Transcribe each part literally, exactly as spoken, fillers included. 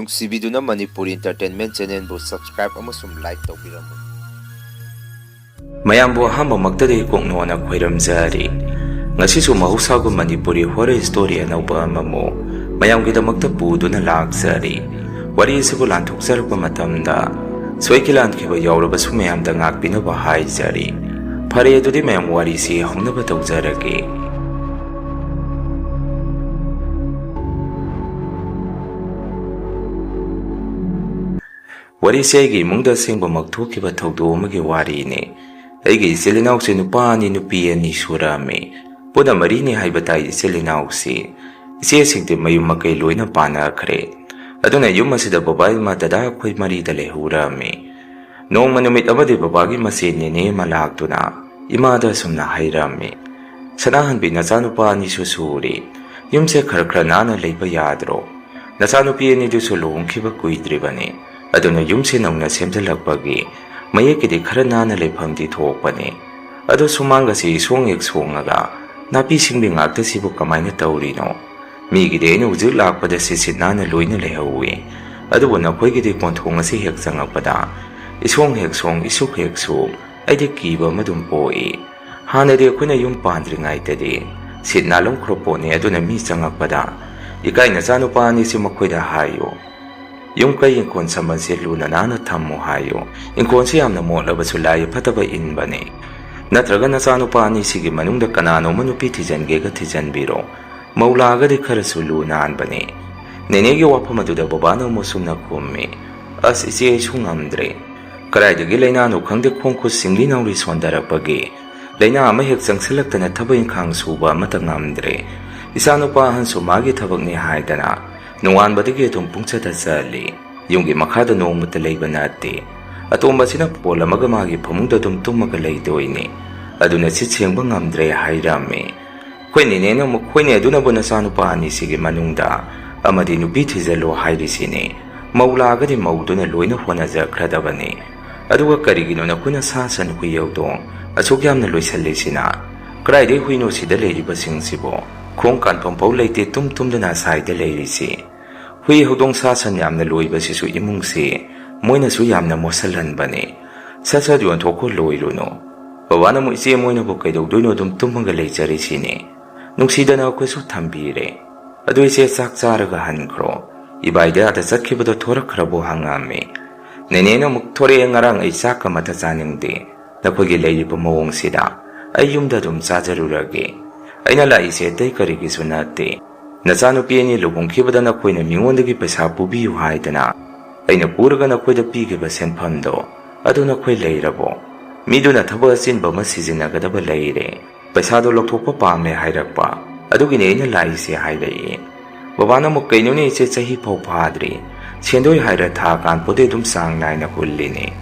ꯅꯨꯡꯁꯤꯕꯤꯗꯨꯅ Manipuri Entertainment Channelꯕꯨ subscribe ꯑꯃꯁꯨꯡ like ꯇꯧꯕꯤꯔꯝꯃꯨ꯫ ꯃꯌꯥꯝꯕꯨ ꯑꯍꯥꯟꯕꯃꯛꯇꯗꯤ ꯀꯣꯛꯅꯣꯅ ꯈꯣꯏꯔꯝꯖꯔꯤ꯫ ꯉꯁꯤꯁꯨ ꯃꯍꯧꯁꯥꯒꯨꯝ ꯃꯅꯤꯄꯨꯔꯤ horror story ꯑꯅꯧꯕ ꯑꯃꯃꯨꯛ ꯃꯌꯥꯝꯒꯤꯗꯃꯛꯇ ꯄꯨꯗꯨꯅ ꯂꯥꯛꯆꯔꯤ꯫ ꯋꯥꯔꯤ ꯑꯁꯤꯕꯨ ꯂꯥꯟꯊꯣꯛꯆꯔꯛꯄ ꯃꯇꯝꯗ ꯁꯣꯏꯈꯤ ꯂꯥꯟꯈꯤꯕ ꯌꯥꯎꯔꯕꯁꯨ ꯃꯌꯥꯝꯗ ꯉꯥꯛꯄꯤꯅꯕ ꯍꯥꯏꯖꯔꯤ꯫ ꯐꯔꯦ, ꯑꯗꯨꯗꯤ ꯃꯌꯥꯝ ꯋꯥꯔꯤꯁꯤ ꯍꯧꯅꯕ ꯇꯧꯖꯔꯒꯦ꯫ ꯋꯥꯔꯤꯁꯦ ꯑꯩꯒꯤ ꯏꯃꯨꯡꯗ ꯑꯁꯦꯡꯕꯃꯛ ꯊꯣꯛꯈꯤꯕ ꯊꯧꯗꯣꯛ ꯑꯃꯒꯤ ꯋꯥꯔꯤꯅꯤ꯫ ꯑꯩꯒꯤ ꯏꯆꯤꯜ ꯏꯅꯥꯎꯁꯦ ꯅꯨꯄꯥ ꯑꯅꯤ ꯅꯨꯄꯤ ꯑꯅꯤ ꯁꯨꯔꯝꯃꯤ꯫ ꯄꯨꯟꯅ ꯃꯔꯤꯅꯤ ꯍꯥꯏꯕ ꯇꯥꯏ ꯏꯆꯤꯜ ꯏꯅꯥꯎꯁꯤ꯫ ꯏꯆꯦꯁꯤꯡꯗꯤ ꯃꯌꯨꯝ ꯃꯀꯩ ꯂꯣꯏꯅ ꯄꯥꯟꯅꯈ꯭ꯔꯦ꯫ ꯑꯗꯨꯅ ꯌꯨꯝ ꯑꯁꯤꯗ ꯕꯕꯥ ꯏꯃꯥ ꯗꯗꯥ ꯑꯩꯈꯣꯏ ꯃꯔꯤꯗ ꯂꯩꯍꯧꯔꯝꯃꯤ꯫ ꯅꯣꯡꯃ ꯅꯨꯃꯤꯠ ꯑꯃꯗꯤ ꯕꯕꯥꯒꯤ ꯃꯆꯦ ꯅꯦꯅꯦ ꯑꯃ ꯂꯥꯛꯇꯨꯅ ꯏꯃꯥꯗ ꯑꯁꯨꯝꯅ ꯍꯥꯏꯔꯝꯃꯤ, "ꯁꯅꯥꯍꯟꯕꯤ, ꯅꯆꯥꯅꯨꯄꯥ ꯑꯅꯤꯁꯨ ꯁꯨꯔꯦ꯫ ꯌꯨꯝꯁꯦ ꯈꯔ ꯈꯔ ꯅꯥꯟꯅ ꯂꯩꯕ ꯌꯥꯗ꯭ꯔꯣ? ꯅꯆꯥꯅꯨꯄꯤ ꯑꯅꯤꯗꯨꯁꯨ ꯂꯨꯍꯣꯡꯈꯤꯕ ꯀꯨꯏꯗ꯭ꯔꯤꯕꯅꯤ꯫ ꯑꯗꯨꯅ ꯌꯨꯝꯁꯦ ꯅꯧꯅ ꯁꯦꯝꯖꯤꯜꯂꯛꯄꯒꯤ ꯃꯌꯦꯛꯀꯤꯗꯤ ꯈꯔ ꯅꯥꯟꯅ ꯂꯩꯐꯝꯗꯤ ꯊꯣꯛꯄꯅꯤ꯫ ꯑꯗꯣ ꯁꯨꯃꯥꯡꯒꯁꯤ ꯏꯁꯣꯡ ꯍꯦꯛ ꯁꯣꯡꯉꯒ ꯅꯥꯄꯤ ꯁꯤꯡꯕꯤ ꯉꯥꯛꯇꯁꯤꯕꯨ ꯀꯃꯥꯏꯅ ꯇꯧꯔꯤꯅꯣ? ꯃꯤꯒꯤꯗꯤ ꯑꯩꯅ ꯍꯧꯖꯤꯛ ꯂꯥꯛꯄꯗ ꯁꯤꯠ ꯁꯤꯠ ꯅꯥꯟꯅ ꯂꯣꯏꯅ ꯂꯩꯍꯧꯋꯤ꯫ ꯑꯗꯨꯕꯨ ꯅꯈꯣꯏꯒꯤꯗꯤ ꯀꯣꯟꯊꯣꯡ ꯑꯁꯤ ꯍꯦꯛ ꯆꯪꯉꯛꯄꯗ ꯏꯁꯣꯡ ꯍꯦꯛ ꯁꯣꯡ, ꯏꯁꯨꯛ ꯍꯦꯛ ꯁꯨꯛ, ꯑꯩꯗꯤ ꯀꯤꯕ ꯑꯃ ꯑꯗꯨꯝ ꯄꯣꯛꯏ꯫ ꯍꯥꯟꯅꯗꯤ ꯑꯩꯈꯣꯏꯅ ꯌꯨꯝ ꯄꯥꯟꯗ꯭ꯔꯤꯉꯩꯗꯗꯤ ꯁꯤꯠ ꯅꯥꯜꯂꯝꯈ꯭ꯔ ꯄꯣꯠꯅꯤ, ꯑꯗꯨꯅ ꯃꯤ ꯆꯪꯉꯛꯄꯗ ꯏꯀꯥꯏ ꯅꯆꯥꯅꯨꯄꯥ ꯑꯅꯤꯁꯤ ꯃꯈꯣꯏꯗ ꯍꯥꯏꯌꯨ꯫ ꯌꯨꯝ ꯀꯩ ꯏꯪꯈꯣꯜ ꯁꯝꯕꯜꯁꯦ ꯂꯨꯅ ꯅꯥꯟꯅ ꯊꯝꯃꯨ ꯍꯥꯏꯌꯨ꯫ ꯏꯪꯈꯣꯜꯁꯤ ꯌꯥꯝꯅ ꯃꯣꯠꯂꯕꯁꯨ ꯂꯥꯏ ꯐꯠꯇꯕ ꯏꯟꯕꯅꯤ꯫ ꯅꯠꯇ꯭ꯔꯒ ꯅꯆꯥꯅꯨꯄꯥ ꯑꯅꯤꯁꯤꯒꯤ ꯃꯅꯨꯡꯗ ꯀꯅꯥꯅꯣꯃ ꯅꯨꯄꯤ ꯊꯤꯖꯤꯟꯒꯦꯒ ꯊꯤꯖꯤꯟꯕꯤꯔꯣ꯫ ꯃꯧ ꯂꯥꯛꯑꯒꯗꯤ ꯈꯔꯁꯨ ꯂꯨ ꯅꯥꯟꯕꯅꯤ꯫ ꯅꯦꯅꯦꯒꯤ ꯋꯥꯐꯝ ꯑꯗꯨꯗ ꯕꯕꯥꯅ ꯑꯃꯨꯛ ꯁꯨꯝꯅ ꯈꯨꯝꯃꯤ, "ꯑꯁ ꯏꯆꯦ, ꯑꯩꯁꯨ ꯉꯝꯗ꯭ꯔꯦ꯫ ꯀꯗꯥꯏꯗꯒꯤ ꯂꯥꯏꯅꯥꯅꯣ ꯈꯪꯗꯦ, ꯈꯣꯡ ꯈꯨꯠ ꯁꯤꯡꯂꯤ ꯅꯥꯎꯔꯤ ꯁꯣꯟꯊꯔꯛꯄꯒꯤ ꯂꯥꯏꯅꯥ ꯑꯃ ꯍꯦꯛ ꯆꯪꯁꯤꯜꯂꯛꯇꯅ ꯊꯕꯛ ꯏꯪꯈꯥꯡ ꯁꯨꯕ ꯑꯃꯠꯇ ꯉꯝꯗ꯭ꯔꯦ꯫ ꯏꯆꯥꯅꯨꯄꯥ ꯑꯍꯟꯁꯨ ꯃꯥꯒꯤ ꯊꯕꯛꯅꯤ ꯍꯥꯏꯗꯅ ꯅꯣꯡꯉꯥꯟꯕꯗꯒꯤ ꯑꯗꯨꯝ ꯄꯨꯡꯆꯠꯇ ꯆꯠꯂꯤ꯫ ꯌꯨꯝꯒꯤ ꯃꯈꯥꯗ ꯅꯣꯡꯃꯇ ꯂꯩꯕ ꯅꯠꯇꯦ꯫ ꯑꯇꯣꯝꯕꯁꯤꯅ ꯄꯣꯜ ꯑꯃꯒ ꯃꯥꯒꯤ ꯐꯃꯨꯡꯗ ꯑꯗꯨꯝ ꯇꯨꯝꯃꯒ ꯂꯩꯗꯣꯏꯅꯤ꯫ ꯑꯗꯨꯅ ꯁꯤꯠ ꯁꯦꯡꯕ ꯉꯝꯗ꯭ꯔꯦ" ꯍꯥꯏꯔꯝꯃꯤ꯫ ꯑꯩꯈꯣꯏ ꯅꯦꯅꯦꯅ ꯑꯃꯨꯛ, "ꯍꯣꯏꯅꯦ, ꯑꯗꯨꯅꯕꯨ ꯅꯆꯥꯅꯨꯄꯥ ꯑꯅꯤꯁꯤꯒꯤ ꯃꯅꯨꯡꯗ ꯑꯃꯗꯤ ꯅꯨꯄꯤ ꯊꯤꯖꯤꯜꯂꯣ ꯍꯥꯏꯔꯤꯁꯤꯅꯤ꯫ ꯃꯧ ꯂꯥꯛꯑꯒꯗꯤ ꯃꯧꯗꯨꯅ ꯂꯣꯏꯅ ꯍꯣꯠꯅꯖꯈ꯭ꯔꯗꯕꯅꯤ꯫ ꯑꯗꯨꯒ ꯀꯔꯤꯒꯤꯅꯣ ꯅꯈꯣꯏꯅ ꯁꯥ ꯁꯟ ꯍꯨꯏ ꯍꯧꯗꯣꯡ ꯑꯁꯨꯛ ꯌꯥꯝꯅ ꯂꯣꯏꯁꯤꯜꯂꯤꯁꯤꯅ? ꯀꯗꯥꯏꯗꯩ ꯍꯨꯏꯅꯣ ꯁꯤꯗ ꯂꯩꯔꯤꯕꯁꯤꯡꯁꯤꯕꯣ? ꯈꯣꯡ ꯀꯥꯟꯐꯝ ꯐꯥꯎ ꯂꯩꯇꯦ, ꯇꯨꯝ ꯇꯨꯝꯗꯅ ꯑꯁꯥꯏꯗ ꯂꯩꯔꯤꯁꯤ"꯫ ꯍꯨꯏ ꯍꯧꯗꯣꯡ ꯁꯥ ꯁꯟ ꯌꯥꯝꯅ ꯂꯣꯏꯕꯁꯤꯁꯨ ꯏꯃꯨꯡꯁꯤ ꯃꯣꯏꯅꯁꯨ ꯌꯥꯝꯅ ꯃꯣꯠꯁꯜꯍꯟꯕꯅꯤ꯫ ꯁꯠ ꯁꯠ ꯌꯣꯟꯊꯣꯛꯈꯣ, ꯂꯣꯏꯔꯨꯅꯨ꯫ ꯕꯕꯥꯅ ꯑꯃꯨꯛ, "ꯏꯆꯦ, ꯃꯣꯏꯅꯕꯨ ꯀꯩꯗꯧꯗꯣꯏꯅꯣ ꯑꯗꯨꯝ ꯇꯨꯝꯃꯒ ꯂꯩꯖꯔꯤꯁꯤꯅꯦ?" ꯅꯨꯡꯁꯤꯗꯅ ꯑꯩꯈꯣꯏꯁꯨ ꯊꯝꯕꯤꯔꯦ꯫ "ꯑꯗꯨ ꯏꯆꯦ, ꯆꯥꯛ ꯆꯥꯔꯒ ꯍꯟꯈ꯭ꯔꯣ꯫ ꯏꯕꯥꯏꯗ ꯑꯥꯗ ꯆꯠꯈꯤꯕꯗꯣ ꯊꯣꯔꯛꯈ꯭ꯔꯕꯣ?" ꯍꯪꯉꯝꯃꯤ꯫ ꯅꯦꯅꯦꯅ ꯑꯃꯨꯛ, "ꯊꯣꯔꯛꯑꯦ, ꯉꯔꯥꯡ ꯑꯩ ꯆꯥꯛꯀ ꯑꯃꯠꯇ ꯆꯥꯅꯤꯡꯗꯦ꯫ ꯅꯈꯣꯏꯒꯤ ꯂꯩꯔꯤꯕ ꯃꯑꯣꯡꯁꯤꯗ ꯑꯩ ꯌꯨꯝꯗ ꯑꯗꯨꯝ ꯆꯥꯖꯔꯨꯔꯒꯦ꯫ ꯑꯩꯅ ꯂꯥꯛꯏꯁꯦ ꯑꯇꯩ ꯀꯔꯤꯒꯤꯁꯨ ꯅꯠꯇꯦ꯫ ꯅꯆꯥꯅꯨꯄꯤ ꯑꯅꯤ ꯂꯨꯍꯣꯡꯈꯤꯕꯗ ꯅꯈꯣꯏꯅ ꯃꯤꯉꯣꯟꯗꯒꯤ ꯄꯩꯁꯥ ꯄꯨꯕꯤꯌꯨ ꯍꯥꯏꯗꯅ ꯑꯩꯅ ꯄꯨꯔꯒ ꯅꯈꯣꯏꯗ ꯄꯤꯈꯤꯕ ꯁꯦꯟꯐꯝꯗꯣ, ꯑꯗꯨ ꯅꯈꯣꯏ ꯂꯩꯔꯕꯣ? ꯃꯤꯗꯨꯅ ꯊꯕꯛ ꯑꯆꯤꯟꯕ ꯑꯃ ꯁꯤꯖꯤꯟꯅꯒꯗꯕ ꯂꯩꯔꯦ꯫ ꯄꯩꯁꯥꯗꯣ ꯂꯧꯊꯣꯛꯄ ꯄꯥꯝꯃꯦ ꯍꯥꯏꯔꯛꯄ꯫ ꯑꯗꯨꯒꯤꯅꯦ ꯑꯩꯅ ꯂꯥꯛꯏꯁꯦ," ꯍꯥꯏꯔꯛꯏ꯫ ꯕꯕꯥꯅ ꯑꯃꯨꯛ, "ꯀꯩꯅꯣꯅꯦ ꯏꯆꯦ, ꯆꯍꯤ ꯐꯥꯎ ꯐꯥꯗ꯭ꯔꯤ꯫ ꯁꯦꯟꯗꯣꯏ ꯍꯥꯏꯔ ꯊꯥ ꯀꯥꯟꯄꯣꯗꯩ ꯑꯗꯨꯝ ꯆꯥꯡ ꯅꯥꯏꯅ ꯍꯨꯜꯂꯤꯅꯦ꯫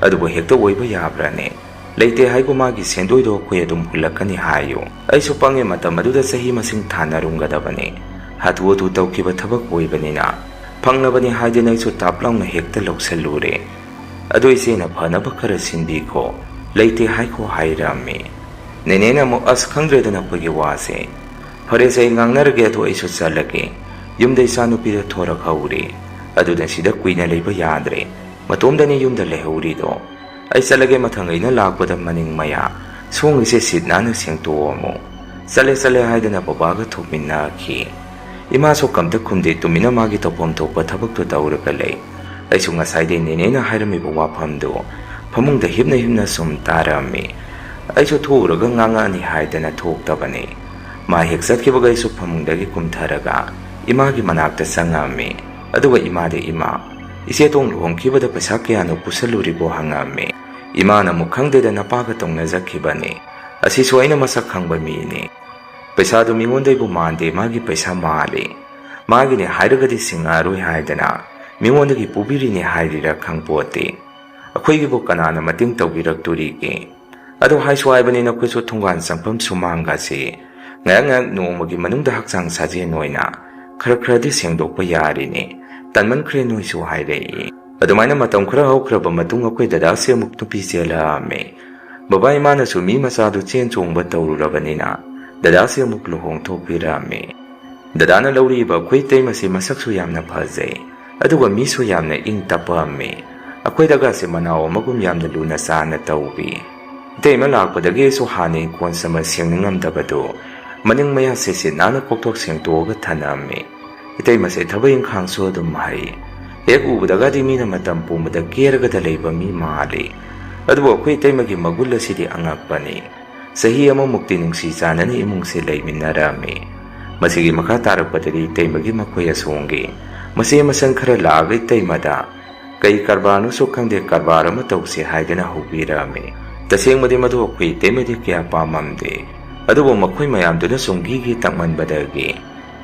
ꯑꯗꯨꯕꯨ ꯍꯦꯛꯇ ꯑꯣꯏꯕ ꯌꯥꯕ꯭ꯔꯥꯅꯦ? ꯂꯩꯇꯦ ꯍꯥꯏꯒꯣ, ꯃꯥꯒꯤ ꯁꯦꯟꯗꯣꯏꯗꯣ ꯑꯩꯈꯣꯏ ꯑꯗꯨꯝ ꯍꯨꯜꯂꯛꯀꯅꯤ ꯍꯥꯏꯌꯨ꯫ ꯑꯩꯁꯨ ꯄꯪꯉꯦ, ꯃꯇꯝ ꯑꯗꯨꯗ ꯆꯍꯤ ꯃꯁꯤꯡ ꯊꯥꯅꯔꯝꯒꯗꯕꯅꯦ꯫ ꯍꯥꯊꯨ ꯍꯥꯊꯨ ꯇꯧꯈꯤꯕ ꯊꯕꯛ ꯑꯣꯏꯕꯅꯤꯅ ꯐꯪꯂꯕꯅꯤ ꯍꯥꯏꯗꯅ ꯑꯩꯁꯨ ꯇꯥꯞ ꯂꯥꯎꯅ ꯍꯦꯛꯇ ꯂꯧꯁꯜꯂꯨꯔꯦ꯫ ꯑꯗꯣ ꯏꯆꯦꯅ ꯐꯅꯕ ꯈꯔ ꯁꯤꯟꯕꯤꯈꯣ, ꯂꯩꯇꯦ ꯍꯥꯏꯈꯣ," ꯍꯥꯏꯔꯝꯃꯤ꯫ ꯅꯦꯅꯦꯅ ꯑꯃꯨꯛ, "ꯑꯁ, ꯈꯪꯗ꯭ꯔꯦꯗ ꯅꯈꯣꯏꯒꯤ ꯋꯥꯁꯦ꯫ ꯐꯔꯦꯁꯦ, ꯑꯩ ꯉꯥꯡꯅꯔꯒꯦ, ꯑꯗꯣ ꯑꯩꯁꯨ ꯆꯠꯂꯒꯦ꯫ ꯌꯨꯝꯗ ꯏꯆꯥꯅꯨꯄꯤꯗꯣ ꯊꯣꯔꯛꯍꯧꯔꯦ꯫ ꯑꯗꯨꯅ ꯁꯤꯗ ꯀꯨꯏꯅ ꯂꯩꯕ ꯌꯥꯗ꯭ꯔꯦ꯫ ꯃꯇꯣꯝꯗꯅꯤ ꯌꯨꯝꯗ ꯂꯩꯍꯧꯔꯤꯗꯣ꯫ ꯑꯩ ꯆꯠꯂꯒꯦ, ꯃꯊꯪ ꯑꯩꯅ ꯂꯥꯛꯄꯗ ꯃꯅꯤꯡ ꯃꯌꯥ ꯁꯣꯝꯒꯤꯁꯦ ꯁꯤꯠ ꯅꯥꯟꯅ ꯁꯦꯡꯇꯣꯛꯑꯝꯃꯨ꯫" ꯆꯠꯂꯦ, ꯆꯠꯂꯦ ꯍꯥꯏꯗꯅ ꯕꯕꯥꯒ ꯊꯣꯛꯃꯤꯟꯅꯈꯤ꯫ ꯏꯃꯥꯁꯨ ꯀꯝꯇ ꯈꯨꯝꯗꯦ, ꯇꯨꯃꯤꯟꯅ ꯃꯥꯒꯤ ꯇꯧꯐꯝ ꯊꯣꯛꯄ ꯊꯕꯛꯇꯨ ꯇꯧꯔꯒ ꯂꯩ꯫ ꯑꯩꯁꯨ ꯉꯁꯥꯏꯗꯩ ꯅꯦꯅꯦꯅ ꯍꯥꯏꯔꯝꯃꯤꯕ ꯋꯥꯐꯝꯗꯨ ꯐꯃꯨꯡꯗ ꯍꯤꯞꯅ ꯍꯤꯞꯅ ꯁꯨꯝ ꯇꯥꯔꯝꯃꯤ꯫ ꯑꯩꯁꯨ ꯊꯣꯛꯎꯔꯒ ꯉꯥꯡꯉꯛꯑꯅꯤ ꯍꯥꯏꯗꯅ ꯊꯣꯛꯇꯕꯅꯤ꯫ ꯃꯥ ꯍꯦꯛ ꯆꯠꯈꯤꯕꯒ ꯑꯩꯁꯨ ꯐꯃꯨꯡꯗꯒꯤ ꯀꯨꯝꯊꯔꯒ ꯏꯃꯥꯒꯤ ꯃꯅꯥꯛꯇ ꯆꯪꯉꯝꯃꯤ꯫ ꯑꯗꯨꯒ ꯏꯃꯥꯗ, "ꯏꯃꯥ, ꯏꯆꯦꯇꯣꯡ ꯂꯨꯍꯣꯡꯈꯤꯕꯗ ꯄꯩꯁꯥ ꯀꯌꯥꯅꯣ ꯄꯨꯁꯜꯂꯨꯔꯤꯕꯣ?" ꯍꯪꯉꯝꯃꯤ꯫ ꯏꯃꯥꯅ ꯑꯃꯨꯛ, "ꯈꯪꯗꯦꯗ, ꯅꯄꯥꯒ ꯇꯧꯅꯖꯈꯤꯕꯅꯤ꯫ ꯑꯁꯤꯁꯨ ꯑꯩꯅ ꯃꯁꯛ ꯈꯪꯕ ꯃꯤꯅꯤ꯫ ꯄꯩꯁꯥꯗꯨ ꯃꯤꯉꯣꯟꯗꯩꯕꯨ ꯃꯥꯟꯗꯦ, ꯃꯥꯒꯤ ꯄꯩꯁꯥ ꯃꯥꯜꯂꯤ꯫ ꯃꯥꯒꯤꯅꯤ ꯍꯥꯏꯔꯒꯗꯤ ꯁꯤꯡꯉꯛꯑꯔꯣꯏ ꯍꯥꯏꯗꯅ ꯃꯤꯉꯣꯟꯗꯒꯤ ꯄꯨꯕꯤꯔꯤꯅꯤ ꯍꯥꯏꯔꯤꯔꯥ ꯈꯪꯄꯣꯠꯇꯦ꯫ ꯑꯩꯈꯣꯏꯒꯤꯕꯨ ꯀꯅꯥꯅ ꯃꯇꯦꯡ ꯇꯧꯕꯤꯔꯛꯇꯣꯔꯤꯒꯦ? ꯑꯗꯣ ꯍꯥꯏꯁꯨ ꯍꯥꯏꯕꯅꯤ, ꯅꯈꯣꯏꯁꯨ ꯊꯣꯡꯒꯥꯟ ꯆꯪꯐꯝ ꯁꯨꯃꯥꯡꯒꯁꯦ ꯉꯥꯏꯍꯥꯛ ꯉꯥꯏꯍꯥꯛ ꯅꯣꯡꯃꯒꯤ ꯃꯅꯨꯡꯗ ꯍꯛꯆꯥꯡ ꯁꯥꯖꯦꯜ ꯑꯣꯏꯅ ꯈꯔ ꯈꯔꯗꯤ ꯁꯦꯡꯗꯣꯛꯄ ꯌꯥꯔꯤꯅꯦ꯫ ꯇꯟꯃꯟꯈ꯭ꯔꯦ ꯅꯣꯏꯁꯨ," ꯍꯥꯏꯔꯛꯏ꯫ ꯑꯗꯨꯃꯥꯏꯅ ꯃꯇꯝ ꯈꯔ ꯍꯧꯈ꯭ꯔꯕ ꯃꯇꯨꯡ ꯑꯩꯈꯣꯏ ꯗꯗꯥꯁꯦ ꯑꯃꯨꯛ ꯅꯨꯄꯤ ꯆꯦꯜꯂꯛꯑꯝꯃꯦ꯫ ꯕꯕꯥ ꯏꯃꯥꯅꯁꯨ ꯃꯤ ꯃꯆꯥꯗꯨ ꯆꯦꯟ ꯆꯣꯡꯕ ꯇꯧꯔꯨꯔꯕꯅꯤꯅ ꯗꯗꯥꯁꯦ ꯑꯃꯨꯛ ꯂꯨꯍꯣꯡ ꯊꯣꯛꯄꯤꯔꯛꯑꯝꯃꯦ꯫ ꯗꯗꯥꯅ ꯂꯧꯔꯤꯕ ꯑꯩꯈꯣꯏ ꯏꯇꯩꯃꯁꯤ ꯃꯁꯛꯁꯨ ꯌꯥꯝꯅ ꯐꯖꯩ, ꯑꯗꯨꯒ ꯃꯤꯁꯨ ꯌꯥꯝꯅ ꯏꯪ ꯇꯞꯄꯝꯃꯤ꯫ ꯑꯩꯈꯣꯏꯗꯒꯁꯦ ꯃꯅꯥꯎ ꯑꯃꯒꯨꯝ ꯌꯥꯝꯅ ꯂꯨꯅ ꯆꯥꯅ ꯇꯧꯕꯤ꯫ ꯏꯇꯩꯃ ꯂꯥꯛꯄꯗꯒꯤꯁꯨ ꯍꯥꯟꯅ ꯏꯪꯈꯣꯜ ꯁꯝꯕꯜ ꯁꯦꯡꯅꯤꯡꯉꯝꯗꯕꯗꯣ ꯃꯅꯤꯡ ꯃꯌꯥꯁꯦ ꯁꯤꯠ ꯅꯥꯟꯅ ꯀꯣꯛꯊꯣꯛ ꯁꯦꯡꯇꯣꯛꯑꯒ ꯊꯅꯝꯃꯤ꯫ ꯏꯇꯩꯃꯁꯦ ꯊꯕꯛ ꯏꯪꯈꯥꯡꯁꯨ ꯑꯗꯨꯝ ꯍꯩ꯫ ꯍꯦꯛ ꯎꯕꯗꯒꯗꯤ ꯃꯤꯅ ꯃꯇꯝ ꯄꯨꯝꯕꯗ ꯀꯦꯔꯒꯗ ꯂꯩꯕ ꯃꯤ ꯃꯥꯜꯂꯤ꯫ ꯑꯗꯨꯕꯨ ꯑꯩꯈꯣꯏ ꯏꯇꯩꯃꯒꯤ ꯃꯒꯨꯟ ꯑꯁꯤꯗꯤ ꯑꯉꯛꯄꯅꯤ꯫ ꯆꯍꯤ ꯑꯃꯃꯨꯛꯇꯤ ꯅꯨꯡꯁꯤ ꯆꯥꯟꯅꯅ ꯏꯃꯨꯡꯁꯦ ꯂꯩꯃꯤꯟꯅꯔꯝꯃꯤ꯫ ꯃꯁꯤꯒꯤ ꯃꯈꯥ ꯇꯥꯔꯛꯄꯗꯗꯤ ꯏꯇꯩꯃꯒꯤ ꯃꯈꯣꯏ ꯑꯁꯣꯝꯒꯤ ꯃꯆꯦ ꯃꯆꯟ ꯈꯔ ꯂꯥꯛꯑꯒ ꯏꯇꯩꯃꯗ ꯀꯩ ꯀꯔꯕꯥꯔꯅꯣꯁꯨ ꯈꯪꯗꯦ, ꯀꯔꯕꯥꯔ ꯑꯃ ꯇꯧꯁꯦ ꯍꯥꯏꯗꯅ ꯍꯧꯕꯤꯔꯛꯑꯝꯃꯤ꯫ ꯇꯁꯦꯡꯕꯗꯤ ꯃꯗꯨ ꯑꯩꯈꯣꯏ ꯏꯇꯩꯃꯗꯤ ꯀꯌꯥ ꯄꯥꯝꯃꯝꯗꯦ꯫ ꯑꯗꯨꯕꯨ ꯃꯈꯣꯏ ꯃꯌꯥꯝꯗꯨꯅ ꯁꯨꯝ ꯘꯤ ꯘꯤ ꯇꯛꯃꯟꯕꯗꯒꯤ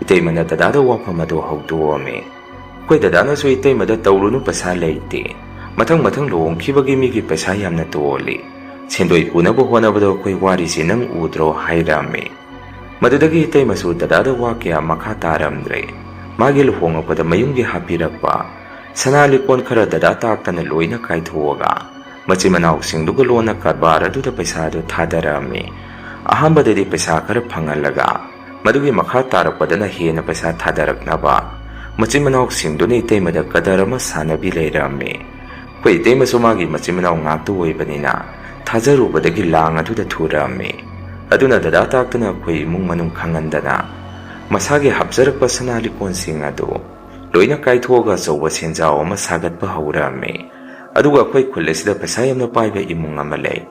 ꯏꯇꯩꯃꯅ ꯗꯗꯥꯗ ꯋꯥꯐꯝ ꯑꯗꯨ ꯍꯧꯗꯣꯛꯑꯝꯃꯤ꯫ ꯑꯩꯈꯣꯏ ꯗꯗꯥꯅꯁꯨ ꯏꯇꯩꯃꯗ "ꯇꯧꯔꯨꯅꯨ, ꯄꯩꯁꯥ ꯂꯩꯇꯦ꯫ ꯃꯊꯪ ꯃꯊꯪ ꯂꯨꯍꯣꯡꯈꯤꯕꯒꯤ ꯃꯤꯒꯤ ꯄꯩꯁꯥ ꯌꯥꯝꯅ ꯇꯣꯜꯂꯤ꯫ ꯁꯦꯟꯗꯣꯏ ꯄꯨꯅꯕ ꯍꯣꯠꯅꯕꯗ ꯑꯩꯈꯣꯏ ꯋꯥꯔꯤꯁꯤ ꯅꯪ ꯎꯗ꯭ꯔꯣ?" ꯍꯥꯏꯔꯝꯃꯤ꯫ ꯃꯗꯨꯗꯒꯤ ꯏꯇꯩꯃꯁꯨ ꯗꯗꯥꯗ ꯋꯥ ꯀꯌꯥ ꯃꯈꯥ ꯇꯥꯔꯝꯗ꯭ꯔꯦ꯫ ꯃꯥꯒꯤ ꯂꯨꯍꯣꯡꯉꯛꯄꯗ ꯃꯌꯨꯝꯒꯤ ꯍꯥꯞꯄꯤꯔꯛꯄ ꯁꯅꯥ ꯂꯤꯛꯀꯣꯟ ꯈꯔ ꯗꯗꯥ ꯇꯥꯛꯇꯅ ꯂꯣꯏꯅ ꯀꯥꯏꯊꯣꯛꯑꯒ ꯃꯆꯤꯟ ꯃꯅꯥꯎꯁꯤꯡꯗꯨꯒ ꯂꯣꯟꯅ ꯀꯔꯕꯥꯔ ꯑꯗꯨꯗ ꯄꯩꯁꯥꯗꯨ ꯊꯥꯗꯔꯝꯃꯤ꯫ ꯑꯍꯥꯟꯕꯗꯗꯤ ꯄꯩꯁꯥ ꯈꯔ ꯐꯪꯍꯜꯂꯒ ꯃꯗꯨꯒꯤ ꯃꯈꯥ ꯇꯥꯔꯛꯄꯗꯅ ꯍꯦꯟꯅ ꯄꯩꯁꯥ ꯊꯥꯗꯔꯛꯅꯕ ꯃꯆꯤꯟ ꯃꯅꯥꯎꯁꯤꯡꯗꯨꯅ ꯏꯇꯩꯃꯗ ꯀꯗꯔ ꯑꯃ ꯁꯥꯟꯅꯕꯤ ꯂꯩꯔꯝꯃꯤ꯫ ꯑꯩꯈꯣꯏ ꯏꯇꯩꯃꯁꯨ ꯃꯥꯒꯤ ꯃꯆꯤꯟ ꯃꯅꯥꯎ ꯉꯥꯛꯇ ꯑꯣꯏꯕꯅꯤꯅ ꯊꯥꯖꯔꯨꯕꯗꯒꯤ ꯂꯥꯡ ꯑꯗꯨꯗ ꯊꯨꯔꯛꯑꯝꯃꯤ꯫ ꯑꯗꯨꯅ ꯗꯗꯥ ꯇꯥꯛꯇꯅ ꯑꯩꯈꯣꯏ ꯏꯃꯨꯡ ꯃꯅꯨꯡ ꯈꯪꯍꯟꯗꯅ ꯃꯁꯥꯒꯤ ꯍꯥꯞꯆꯔꯛꯄ ꯁꯅꯥ ꯂꯤꯛꯀꯣꯟꯁꯤꯡ ꯑꯗꯨ ꯂꯣꯏꯅ ꯀꯥꯏꯊꯣꯛꯑꯒ ꯑꯆꯧꯕ ꯁꯦꯟꯖꯥꯎ ꯑꯃ ꯁꯥꯒꯠꯄ ꯍꯧꯔꯛꯑꯝꯃꯤ꯫ ꯑꯗꯨꯒ ꯑꯩꯈꯣꯏ ꯈꯨꯜ ꯑꯁꯤꯗ ꯄꯩꯁꯥ ꯌꯥꯝꯅ ꯄꯥꯏꯕ ꯏꯃꯨꯡ ꯑꯃ ꯂꯩ꯫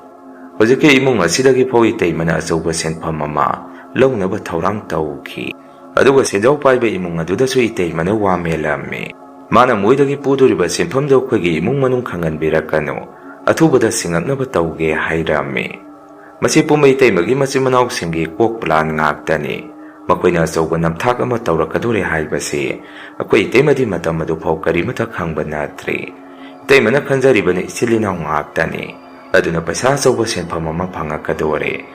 ꯍꯧꯖꯤꯛꯀꯤ ꯏꯃꯨꯡ ꯑꯁꯤꯗꯒꯤ ꯐꯥꯎ ꯏꯇꯩꯃꯅ ꯑꯆꯧꯕ ꯁꯦꯟꯐꯝ ꯑꯃ ꯂꯧꯅꯕ ꯊꯧꯔꯥꯡ ꯇꯧꯈꯤ꯫ ꯑꯗꯨꯒ ꯁꯦꯟꯖꯥꯎ ꯄꯥꯏꯕ ꯏꯃꯨꯡ ꯑꯗꯨꯗꯁꯨ ꯏꯇꯩꯃꯅ ꯋꯥ ꯃꯦꯜꯂꯝꯃꯤ꯫ ꯃꯥꯅ ꯃꯣꯏꯗꯒꯤ ꯄꯨꯗꯣꯔꯤꯕ ꯁꯦꯟꯐꯝꯗꯨ ꯑꯩꯈꯣꯏꯒꯤ ꯏꯃꯨꯡ ꯃꯅꯨꯡ ꯈꯪꯍꯟꯕꯤꯔꯛꯀꯅꯨ, ꯑꯊꯨꯕꯗ ꯁꯤꯡꯉꯛꯅꯕ ꯇꯧꯒꯦ ꯍꯥꯏꯔꯝꯃꯤ꯫ ꯃꯁꯤ ꯄꯨꯝꯕ ꯏꯇꯩꯃꯒꯤ ꯃꯆꯤꯟ ꯃꯅꯥꯎꯁꯤꯡꯒꯤ ꯀꯣꯛ ꯄ꯭ꯂꯥꯟ ꯉꯥꯛꯇꯅꯤ꯫ ꯃꯈꯣꯏꯅ ꯑꯆꯧꯕ ꯅꯝꯊꯥꯛ ꯑꯃ ꯇꯧꯔꯛꯀꯗꯣꯔꯦ ꯍꯥꯏꯕꯁꯤ ꯑꯩꯈꯣꯏ ꯏꯇꯩꯃꯗꯤ ꯃꯇꯝ ꯑꯗꯨꯐꯥꯎ ꯀꯔꯤꯃꯠꯇ ꯈꯪꯕ ꯅꯠꯇ꯭ꯔꯤ꯫ ꯏꯇꯩꯃꯅ ꯈꯟꯖꯔꯤꯕꯅ ꯏꯆꯤꯜ ꯏꯅꯥꯎ ꯉꯥꯛꯇꯅꯤ꯫ ꯑꯗꯨꯅ ꯄꯩꯁꯥ ꯑꯆꯧꯕ ꯁꯦꯟꯐꯝ ꯑꯃ ꯐꯪꯉꯛꯀꯗꯣꯔꯦ꯫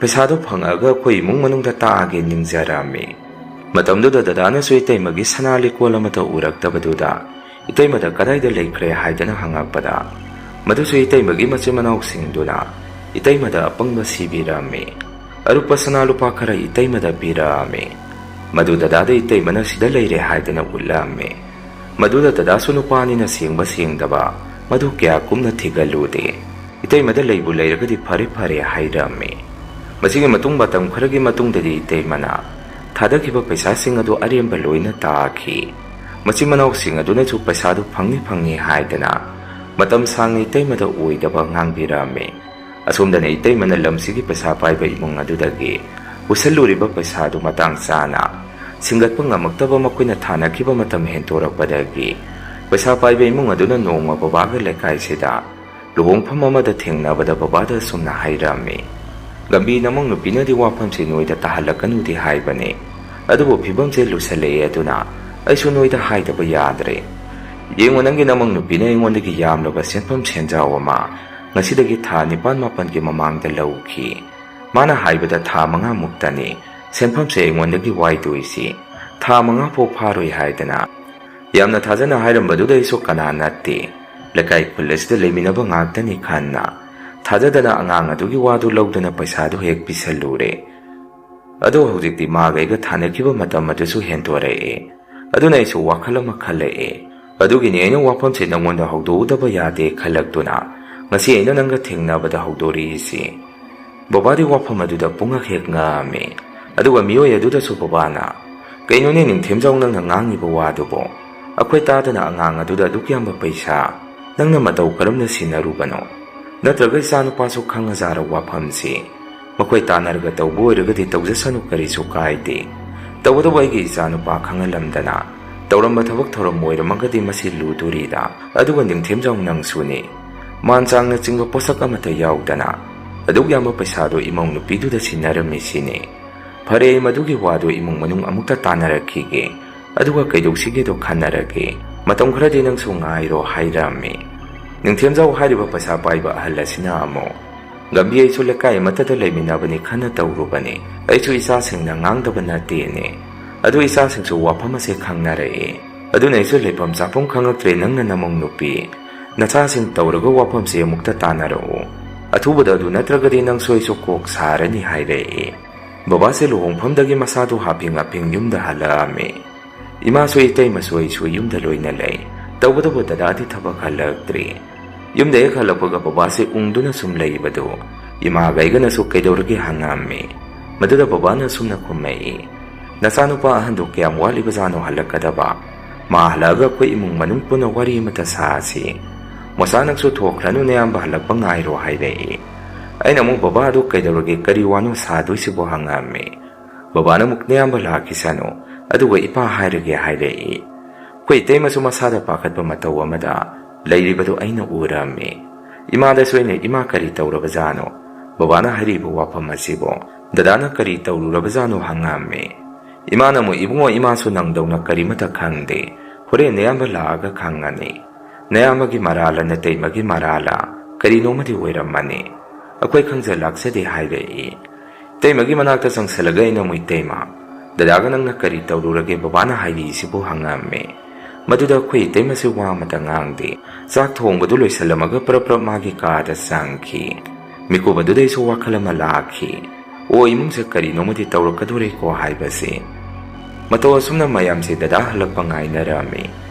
ꯄꯩꯁꯥꯗꯨ ꯐꯪꯉꯛꯑꯒ ꯑꯩꯈꯣꯏ ꯏꯃꯨꯡ ꯃꯅꯨꯡꯗ ꯇꯥꯛꯑꯒꯦ ꯅꯤꯡꯖꯔꯝꯃꯤ꯫ ꯃꯇꯝꯗꯨꯗ ꯗꯗꯥꯅꯁꯨ ꯏꯇꯩꯃꯒꯤ ꯁꯅꯥ ꯂꯤꯛꯀꯣꯟ ꯑꯃꯠꯇ ꯎꯔꯛꯇꯕꯗꯨꯗ ꯏꯇꯩꯃꯗ "ꯀꯗꯥꯏꯗ ꯂꯩꯈ꯭ꯔꯦ?" ꯍꯥꯏꯗꯅ ꯍꯪꯉꯛꯄꯗ, ꯃꯗꯨꯁꯨ ꯏꯇꯩꯃꯒꯤ ꯃꯆꯤꯟ ꯃꯅꯥꯎꯁꯤꯡꯗꯨꯅ ꯏꯇꯩꯃꯗ ꯑꯄꯪꯕ ꯁꯤꯕꯤꯔꯝꯃꯤ꯫ ꯑꯔꯨꯞꯄ ꯁꯅꯥ ꯂꯨꯄꯥ ꯈꯔ ꯏꯇꯩꯃꯗ ꯄꯤꯔꯛꯑꯝꯃꯤ꯫ ꯃꯗꯨ ꯗꯗꯥꯗ ꯏꯇꯩꯃꯅ ꯁꯤꯗ ꯂꯩꯔꯦ ꯍꯥꯏꯗꯅ ꯎꯠꯂꯝꯃꯤ꯫ ꯃꯗꯨꯗ ꯗꯗꯥꯁꯨ ꯅꯨꯄꯥꯅꯤꯅ ꯁꯦꯡꯕ ꯁꯦꯡꯗꯕ ꯃꯗꯨ ꯀꯌꯥ ꯀꯨꯞꯅ ꯊꯤꯒꯠꯂꯨꯗꯦ꯫ ꯏꯇꯩꯃꯗ ꯂꯩꯕꯨ ꯂꯩꯔꯒꯗꯤ ꯐꯔꯦ ꯐꯔꯦ ꯍꯥꯏꯔꯝꯃꯤ꯫ ꯃꯁꯤꯒꯤ ꯃꯇꯨꯡ ꯃꯇꯝ ꯈꯔꯒꯤ ꯃꯇꯨꯡꯗꯗꯤ ꯏꯇꯩꯃꯅ ꯊꯥꯗꯈꯤꯕ ꯄꯩꯁꯥꯁꯤꯡ ꯑꯗꯨ ꯑꯔꯦꯝꯕ ꯂꯣꯏꯅ ꯇꯥꯈꯤ꯫ ꯃꯆꯤꯟ ꯃꯅꯥꯎꯁꯤꯡ ꯑꯗꯨꯅꯁꯨ ꯄꯩꯁꯥꯗꯨ ꯐꯪꯅꯤ ꯐꯪꯅꯤ ꯍꯥꯏꯗꯅ ꯃꯇꯝ ꯁꯥꯡꯅ ꯏꯇꯩꯃꯗ ꯑꯣꯏꯗꯕ ꯉꯥꯡꯕꯤꯔꯝꯃꯤ꯫ ꯑꯁꯣꯝꯗꯅ ꯏꯇꯩꯃꯅ ꯂꯝꯁꯤꯒꯤ ꯄꯩꯁꯥ ꯄꯥꯏꯕ ꯏꯃꯨꯡ ꯑꯗꯨꯗꯒꯤ ꯄꯨꯁꯜꯂꯨꯔꯤꯕ ꯄꯩꯁꯥꯗꯨ ꯃꯇꯥꯡ ꯆꯥꯅ ꯁꯤꯡꯒꯠꯄ ꯉꯝꯃꯛꯇꯕ ꯃꯈꯣꯏꯅ ꯊꯥꯅꯈꯤꯕ ꯃꯇꯝ ꯍꯦꯟꯇꯣꯔꯛꯄꯗꯒꯤ ꯄꯩꯁꯥ ꯄꯥꯏꯕ ꯏꯃꯨꯡ ꯑꯗꯨꯅ ꯅꯣꯡꯃ ꯕꯕꯥꯒ ꯂꯩꯀꯥꯏꯁꯤꯗ ꯂꯨꯍꯣꯡꯐꯝ ꯑꯃꯗ ꯊꯦꯡꯅꯕꯗ ꯕꯕꯥꯗ ꯑꯁꯨꯝꯅ ꯍꯥꯏꯔꯝꯃꯤ, "ꯂꯝꯕꯤ ꯅꯃꯧ ꯅꯨꯄꯤꯅꯗꯤ ꯋꯥꯐꯝꯁꯦ ꯅꯣꯏꯗ ꯇꯥꯍꯜꯂꯛꯀꯅꯨꯗꯤ ꯍꯥꯏꯕꯅꯤ, ꯑꯗꯨꯕꯨ ꯐꯤꯕꯝꯁꯦ ꯂꯨꯁꯜꯂꯛꯑꯦ, ꯑꯗꯨꯅ ꯑꯩꯁꯨ ꯅꯣꯏꯗ ꯍꯥꯏꯗꯕ ꯌꯥꯗ꯭ꯔꯦ꯫ ꯌꯦꯡꯉꯨ, ꯅꯪꯒꯤ ꯅꯃꯧ ꯅꯨꯄꯤꯅ ꯑꯩꯉꯣꯟꯗꯒꯤ ꯌꯥꯝꯂꯕ ꯁꯦꯟꯐꯝ ꯁꯦꯟꯖꯥꯎ ꯑꯃ ꯉꯁꯤꯗꯒꯤ ꯊꯥ ꯅꯤꯄꯥꯟ ꯃꯥꯄꯟꯒꯤ ꯃꯃꯥꯡꯗ ꯂꯧꯈꯤ꯫ ꯃꯥꯅ ꯍꯥꯏꯕꯗ ꯊꯥ ꯃꯉꯥꯃꯨꯛꯇꯅꯤ ꯁꯦꯟꯐꯝꯁꯦ ꯑꯩꯉꯣꯟꯗꯒꯤ ꯋꯥꯏꯗꯣꯏꯁꯤ꯫ ꯊꯥ ꯃꯉꯥ ꯐꯥꯎ ꯐꯥꯔꯣꯏ ꯍꯥꯏꯗꯅ ꯌꯥꯝꯅ ꯊꯥꯖꯅ ꯍꯥꯏꯔꯝꯕꯗꯨꯗ ꯑꯩꯁꯨ ꯀꯅꯥ ꯅꯠꯇꯦ, ꯂꯩꯀꯥꯏ ꯈꯨꯜ ꯑꯁꯤꯗ ꯂꯩꯃꯤꯟꯅꯕ ꯉꯥꯛꯇꯅꯤ" ꯈꯟꯅ ꯊꯥꯖꯗꯅ ꯑꯉꯥꯡ ꯑꯗꯨꯒꯤ ꯋꯥꯗꯨ ꯂꯧꯗꯨꯅ ꯄꯩꯁꯥꯗꯨ ꯍꯦꯛ ꯄꯤꯁꯜꯂꯨꯔꯦ꯫ ꯑꯗꯣ ꯍꯧꯖꯤꯛꯇꯤ ꯃꯥꯒ ꯑꯩꯒ ꯊꯥꯅꯈꯤꯕ ꯃꯇꯝ ꯑꯗꯨꯁꯨ ꯍꯦꯟꯗꯣꯔꯛꯑꯦ꯫ ꯑꯗꯨꯅ ꯑꯩꯁꯨ ꯋꯥꯈꯜ ꯑꯃ ꯈꯜꯂꯛꯑꯦ꯫ ꯑꯗꯨꯒꯤꯅꯤ ꯑꯩꯅ ꯋꯥꯐꯝꯁꯦ ꯅꯪꯉꯣꯟꯗ ꯍꯧꯗꯣꯛꯎꯗꯕ ꯌꯥꯗꯦ ꯈꯜꯂꯛꯇꯨꯅ ꯉꯁꯤ ꯑꯩꯅ ꯅꯪꯒ ꯊꯦꯡꯅꯕꯗ ꯍꯧꯗꯣꯔꯛꯏꯁꯤ꯫ ꯕꯕꯥꯗꯤ ꯋꯥꯐꯝ ꯑꯗꯨꯗ ꯄꯨꯡꯉꯛ ꯍꯦꯛ ꯉꯛꯑꯝꯃꯤ꯫ ꯑꯗꯨꯒ ꯃꯤꯑꯣꯏ ꯑꯗꯨꯗꯁꯨ ꯕꯕꯥꯅ, "ꯀꯩꯅꯣꯅꯦ ꯅꯤꯡꯊꯦꯝꯖꯥꯎ, ꯅꯪꯅ ꯉꯥꯡꯉꯤꯕ ꯋꯥꯗꯨꯕꯣ? ꯑꯩꯈꯣꯏ ꯇꯥꯗꯅ ꯑꯉꯥꯡ ꯑꯗꯨꯗ ꯑꯗꯨꯛ ꯌꯥꯝꯕ ꯄꯩꯁꯥ ꯅꯪꯅ ꯃꯇꯧ ꯀꯔꯝꯅ ꯁꯤꯟꯅꯔꯨꯕꯅꯣ? ꯅꯠꯇ꯭ꯔꯒ ꯏꯆꯥꯅꯨꯄꯥꯁꯨ ꯈꯪꯉꯖꯥꯔ ꯋꯥꯐꯝꯁꯤ? ꯃꯈꯣꯏ ꯇꯥꯟꯅꯔꯒ ꯇꯧꯕ ꯑꯣꯏꯔꯒꯗꯤ ꯇꯧꯖꯁꯅꯨ, ꯀꯔꯤꯁꯨ ꯀꯥꯏꯗꯦ꯫ ꯇꯧꯕꯇꯕꯨ ꯑꯩꯒꯤ ꯏꯆꯥꯅꯨꯄꯥ ꯈꯪꯍꯜꯂꯝꯗꯅ ꯇꯧꯔꯝꯕ ꯊꯕꯛ ꯊꯧꯔꯝ ꯑꯣꯏꯔꯝꯃꯒꯗꯤ ꯃꯁꯤ ꯂꯨꯗꯣꯔꯤꯗ꯫ ꯑꯗꯨꯒ ꯅꯤꯡꯊꯦꯝꯖꯥꯎ, ꯅꯪꯁꯨꯅꯤ, ꯃꯥꯟ ꯆꯥꯡꯅ ꯆꯤꯡꯕ ꯄꯣꯠꯁꯛ ꯑꯃꯠꯇ ꯌꯥꯎꯗꯅ ꯑꯗꯨꯛ ꯌꯥꯝꯕ ꯄꯩꯁꯥꯗꯨ ꯏꯃꯧ ꯅꯨꯄꯤꯗꯨꯗ ꯁꯤꯟꯅꯔꯝꯃꯤꯁꯤꯅꯤ꯫ ꯐꯔꯦ, ꯑꯩ ꯃꯗꯨꯒꯤ ꯋꯥꯗꯨ ꯏꯃꯨꯡ ꯃꯅꯨꯡ ꯑꯃꯨꯛꯇ ꯇꯥꯟꯅꯔꯛꯈꯤꯒꯦ, ꯑꯗꯨꯒ ꯀꯩꯗꯧꯁꯤꯒꯦꯗꯣ ꯈꯟꯅꯔꯒꯦ꯫ ꯃꯇꯝ ꯈꯔꯗꯤ ꯅꯪꯁꯨ ꯉꯥꯏꯔꯣ" ꯍꯥꯏꯔꯝꯃꯤ꯫ ꯅꯤꯡꯊꯦꯝꯖꯥꯎ ꯍꯥꯏꯔꯤꯕ ꯄꯩꯁꯥ ꯄꯥꯏꯕ ꯑꯍꯜ ꯑꯁꯤꯅ ꯑꯃꯨꯛ, "ꯒꯝꯚꯤꯔ, ꯑꯩꯁꯨ ꯂꯩꯀꯥꯏ ꯑꯃꯠꯇꯗ ꯂꯩꯃꯤꯟꯅꯕꯅꯤ, ꯈꯟꯅ ꯇꯧꯔꯨꯕꯅꯤ꯫ ꯑꯩꯁꯨ ꯏꯆꯥꯁꯤꯡꯅ ꯉꯥꯡꯗꯕ ꯅꯠꯇꯦꯅꯦ꯫ ꯑꯗꯨ ꯏꯆꯥꯁꯤꯡꯁꯨ ꯋꯥꯐꯝ ꯑꯁꯦ ꯈꯪꯅꯔꯛꯑꯦ꯫ ꯑꯗꯨꯅ ꯑꯩꯁꯨ ꯂꯩꯐꯝ ꯆꯥꯐꯝ ꯈꯪꯉꯛꯇ꯭ꯔꯦ꯫ ꯅꯪꯅ ꯅꯃꯧ ꯅꯨꯄꯤ, ꯅꯆꯥꯁꯤꯡ ꯇꯧꯔꯒ ꯋꯥꯐꯝꯁꯦ ꯑꯃꯨꯛꯇ ꯇꯥꯟꯅꯔꯛꯎ꯫ ꯑꯊꯨꯕꯗ ꯑꯗꯨ ꯅꯠꯇ꯭ꯔꯒꯗꯤ ꯅꯪꯁꯨ ꯑꯩꯁꯨ ꯀꯣꯛ ꯁꯥꯔꯅꯤ" ꯍꯥꯏꯔꯛꯑꯦ꯫ ꯕꯕꯥꯁꯦ ꯂꯨꯍꯣꯡꯐꯝꯗꯒꯤ ꯃꯁꯥꯗꯨ ꯍꯥꯞꯄꯤꯡ ꯍꯥꯞꯄꯤꯡ ꯌꯨꯝꯗ ꯍꯜꯂꯛꯑꯝꯃꯤ꯫ ꯏꯃꯥꯁꯨ ꯏꯇꯩꯃꯁꯨ ꯑꯩꯁꯨ ꯌꯨꯝꯗ ꯂꯣꯏꯅ ꯂꯩ꯫ ꯇꯧꯕꯇꯕꯨ ꯗꯗꯥꯗꯤ ꯊꯕꯛ ꯍꯜꯂꯛꯇ꯭ꯔꯤ꯫ ꯌꯨꯝꯗ ꯍꯦꯛ ꯍꯜꯂꯛꯄꯒ ꯕꯕꯥꯁꯦ ꯎꯪꯗꯨꯅ ꯁꯨꯝ ꯂꯩꯕꯗꯨ ꯏꯃꯥꯒ ꯑꯩꯒꯅꯁꯨ "ꯀꯩꯗꯧꯔꯒꯦ?" ꯍꯪꯉꯝꯃꯤ꯫ ꯃꯗꯨꯗ ꯕꯕꯥꯅ ꯁꯨꯝꯅ ꯈꯨꯝꯃꯛꯏ, "ꯅꯆꯥꯅꯨꯄꯥ ꯑꯍꯟꯗꯨ ꯀꯌꯥꯝ ꯋꯥꯠꯂꯤꯕꯖꯥꯠꯅꯣ ꯍꯜꯂꯛꯀꯗꯕ? ꯃꯥ ꯍꯜꯂꯛꯑꯒ ꯑꯩꯈꯣꯏ ꯏꯃꯨꯡ ꯃꯅꯨꯡ ꯄꯨꯟꯅ ꯋꯥꯔꯤ ꯑꯃꯇ ꯁꯥꯁꯤ꯫ ꯃꯣꯁꯥꯅꯛꯁꯨ ꯊꯣꯛꯈ꯭ꯔꯅꯨ, ꯅꯌꯥꯝꯕ ꯍꯜꯂꯛꯄ ꯉꯥꯏꯔꯣ" ꯍꯥꯏꯔꯛꯏ꯫ ꯑꯩꯅ ꯑꯃꯨꯛ, "ꯕꯕꯥ, ꯑꯗꯨ ꯀꯩꯗꯧꯔꯒꯦ? ꯀꯔꯤ ꯋꯥꯅꯣ ꯁꯥꯗꯣꯏꯁꯤꯕꯣ?" ꯍꯪꯉꯝꯃꯤ꯫ ꯕꯕꯥꯅ ꯑꯃꯨꯛ, "ꯅꯌꯥꯝꯕ ꯂꯥꯛꯈꯤꯁꯅꯨ, ꯑꯗꯨꯒ ꯏꯄꯥ ꯍꯥꯏꯔꯒꯦ" ꯍꯥꯏꯔꯛꯏ꯫ ꯑꯩꯈꯣꯏ ꯏꯇꯩꯃꯁꯨ ꯃꯁꯥꯗ ꯄꯥꯈꯠꯄ ꯃꯇꯧ ꯑꯃꯗ ꯂꯩꯔꯤꯕꯗꯨ ꯑꯩꯅ ꯎꯔꯝꯃꯤ꯫ ꯏꯃꯥꯗꯁꯨ ꯑꯩꯅ, "ꯏꯃꯥ, ꯀꯔꯤ ꯇꯧꯔꯕꯖꯥꯠꯅꯣ? ꯕꯕꯥꯅ ꯍꯥꯏꯔꯤꯕ ꯋꯥꯐꯝ ꯑꯁꯤꯕꯣ? ꯗꯗꯥꯅ ꯀꯔꯤ ꯇꯧꯔꯨꯔꯕꯖꯥꯠꯅꯣ?" ꯍꯪꯉꯝꯃꯤ꯫ ꯏꯃꯥꯅ ꯑꯃꯨꯛ, "ꯏꯕꯨꯡꯉꯣ, ꯏꯃꯥꯁꯨ ꯅꯪꯗꯧꯅ ꯀꯔꯤꯃꯇ ꯈꯪꯗꯦ꯫ ꯍꯣꯔꯦꯟ ꯅꯌꯥꯝꯕ ꯂꯥꯛꯑꯒ ꯈꯪꯉꯅꯤ꯫ ꯅꯌꯥꯝꯕꯒꯤ ꯃꯔꯥꯜꯂ ꯅꯇꯩꯃꯒꯤ ꯃꯔꯥꯜꯂ ꯀꯔꯤꯅꯣꯃꯗꯤ ꯑꯣꯏꯔꯝꯃꯅꯤ꯫ ꯑꯩꯈꯣꯏ ꯈꯪꯖ ꯂꯥꯛꯆꯗꯦ" ꯍꯥꯏꯔꯛꯏ꯫ ꯏꯇꯩꯃꯒꯤ ꯃꯅꯥꯛꯇ ꯆꯪꯁꯜꯂꯒ ꯑꯩꯅ ꯑꯃꯨꯛ, "ꯏꯇꯩꯃ, ꯗꯗꯥꯒ ꯅꯪꯅ ꯀꯔꯤ ꯇꯧꯔꯨꯔꯒꯦ? ꯕꯕꯥꯅ ꯍꯥꯏꯔꯤꯁꯤꯕꯨ?" ꯍꯪꯉꯝꯃꯤ꯫ ꯃꯗꯨꯗ ꯑꯩꯈꯣꯏ ꯏꯇꯩꯃꯁꯨ ꯋꯥ ꯑꯃꯇ ꯉꯥꯡꯗꯦ꯫ ꯆꯥꯛ ꯊꯣꯡꯕꯗꯨ ꯂꯣꯏꯁꯜꯂꯝꯃꯒ ꯄ꯭ꯔꯞ ꯄ꯭ꯔꯞ ꯃꯥꯒꯤ ꯀꯥꯗ ꯆꯪꯈꯤ꯫ ꯃꯤꯀꯨꯞ ꯑꯗꯨꯗꯩꯁꯨ ꯋꯥꯈꯜ ꯑꯃ ꯂꯥꯛꯈꯤ꯫ "ꯑꯣ, ꯏꯃꯨꯡꯁꯦ ꯀꯔꯤꯅꯣꯃꯗꯤ ꯇꯧꯔꯛꯀꯗꯣꯔꯦꯀꯣ" ꯍꯥꯏꯕꯁꯦ꯫ ꯃꯇꯧ ꯑꯁꯨꯝꯅ ꯃꯌꯥꯝꯁꯦ ꯗꯗꯥ ꯍꯜꯂꯛꯄ ꯉꯥꯏꯅꯔꯝꯃꯤ꯫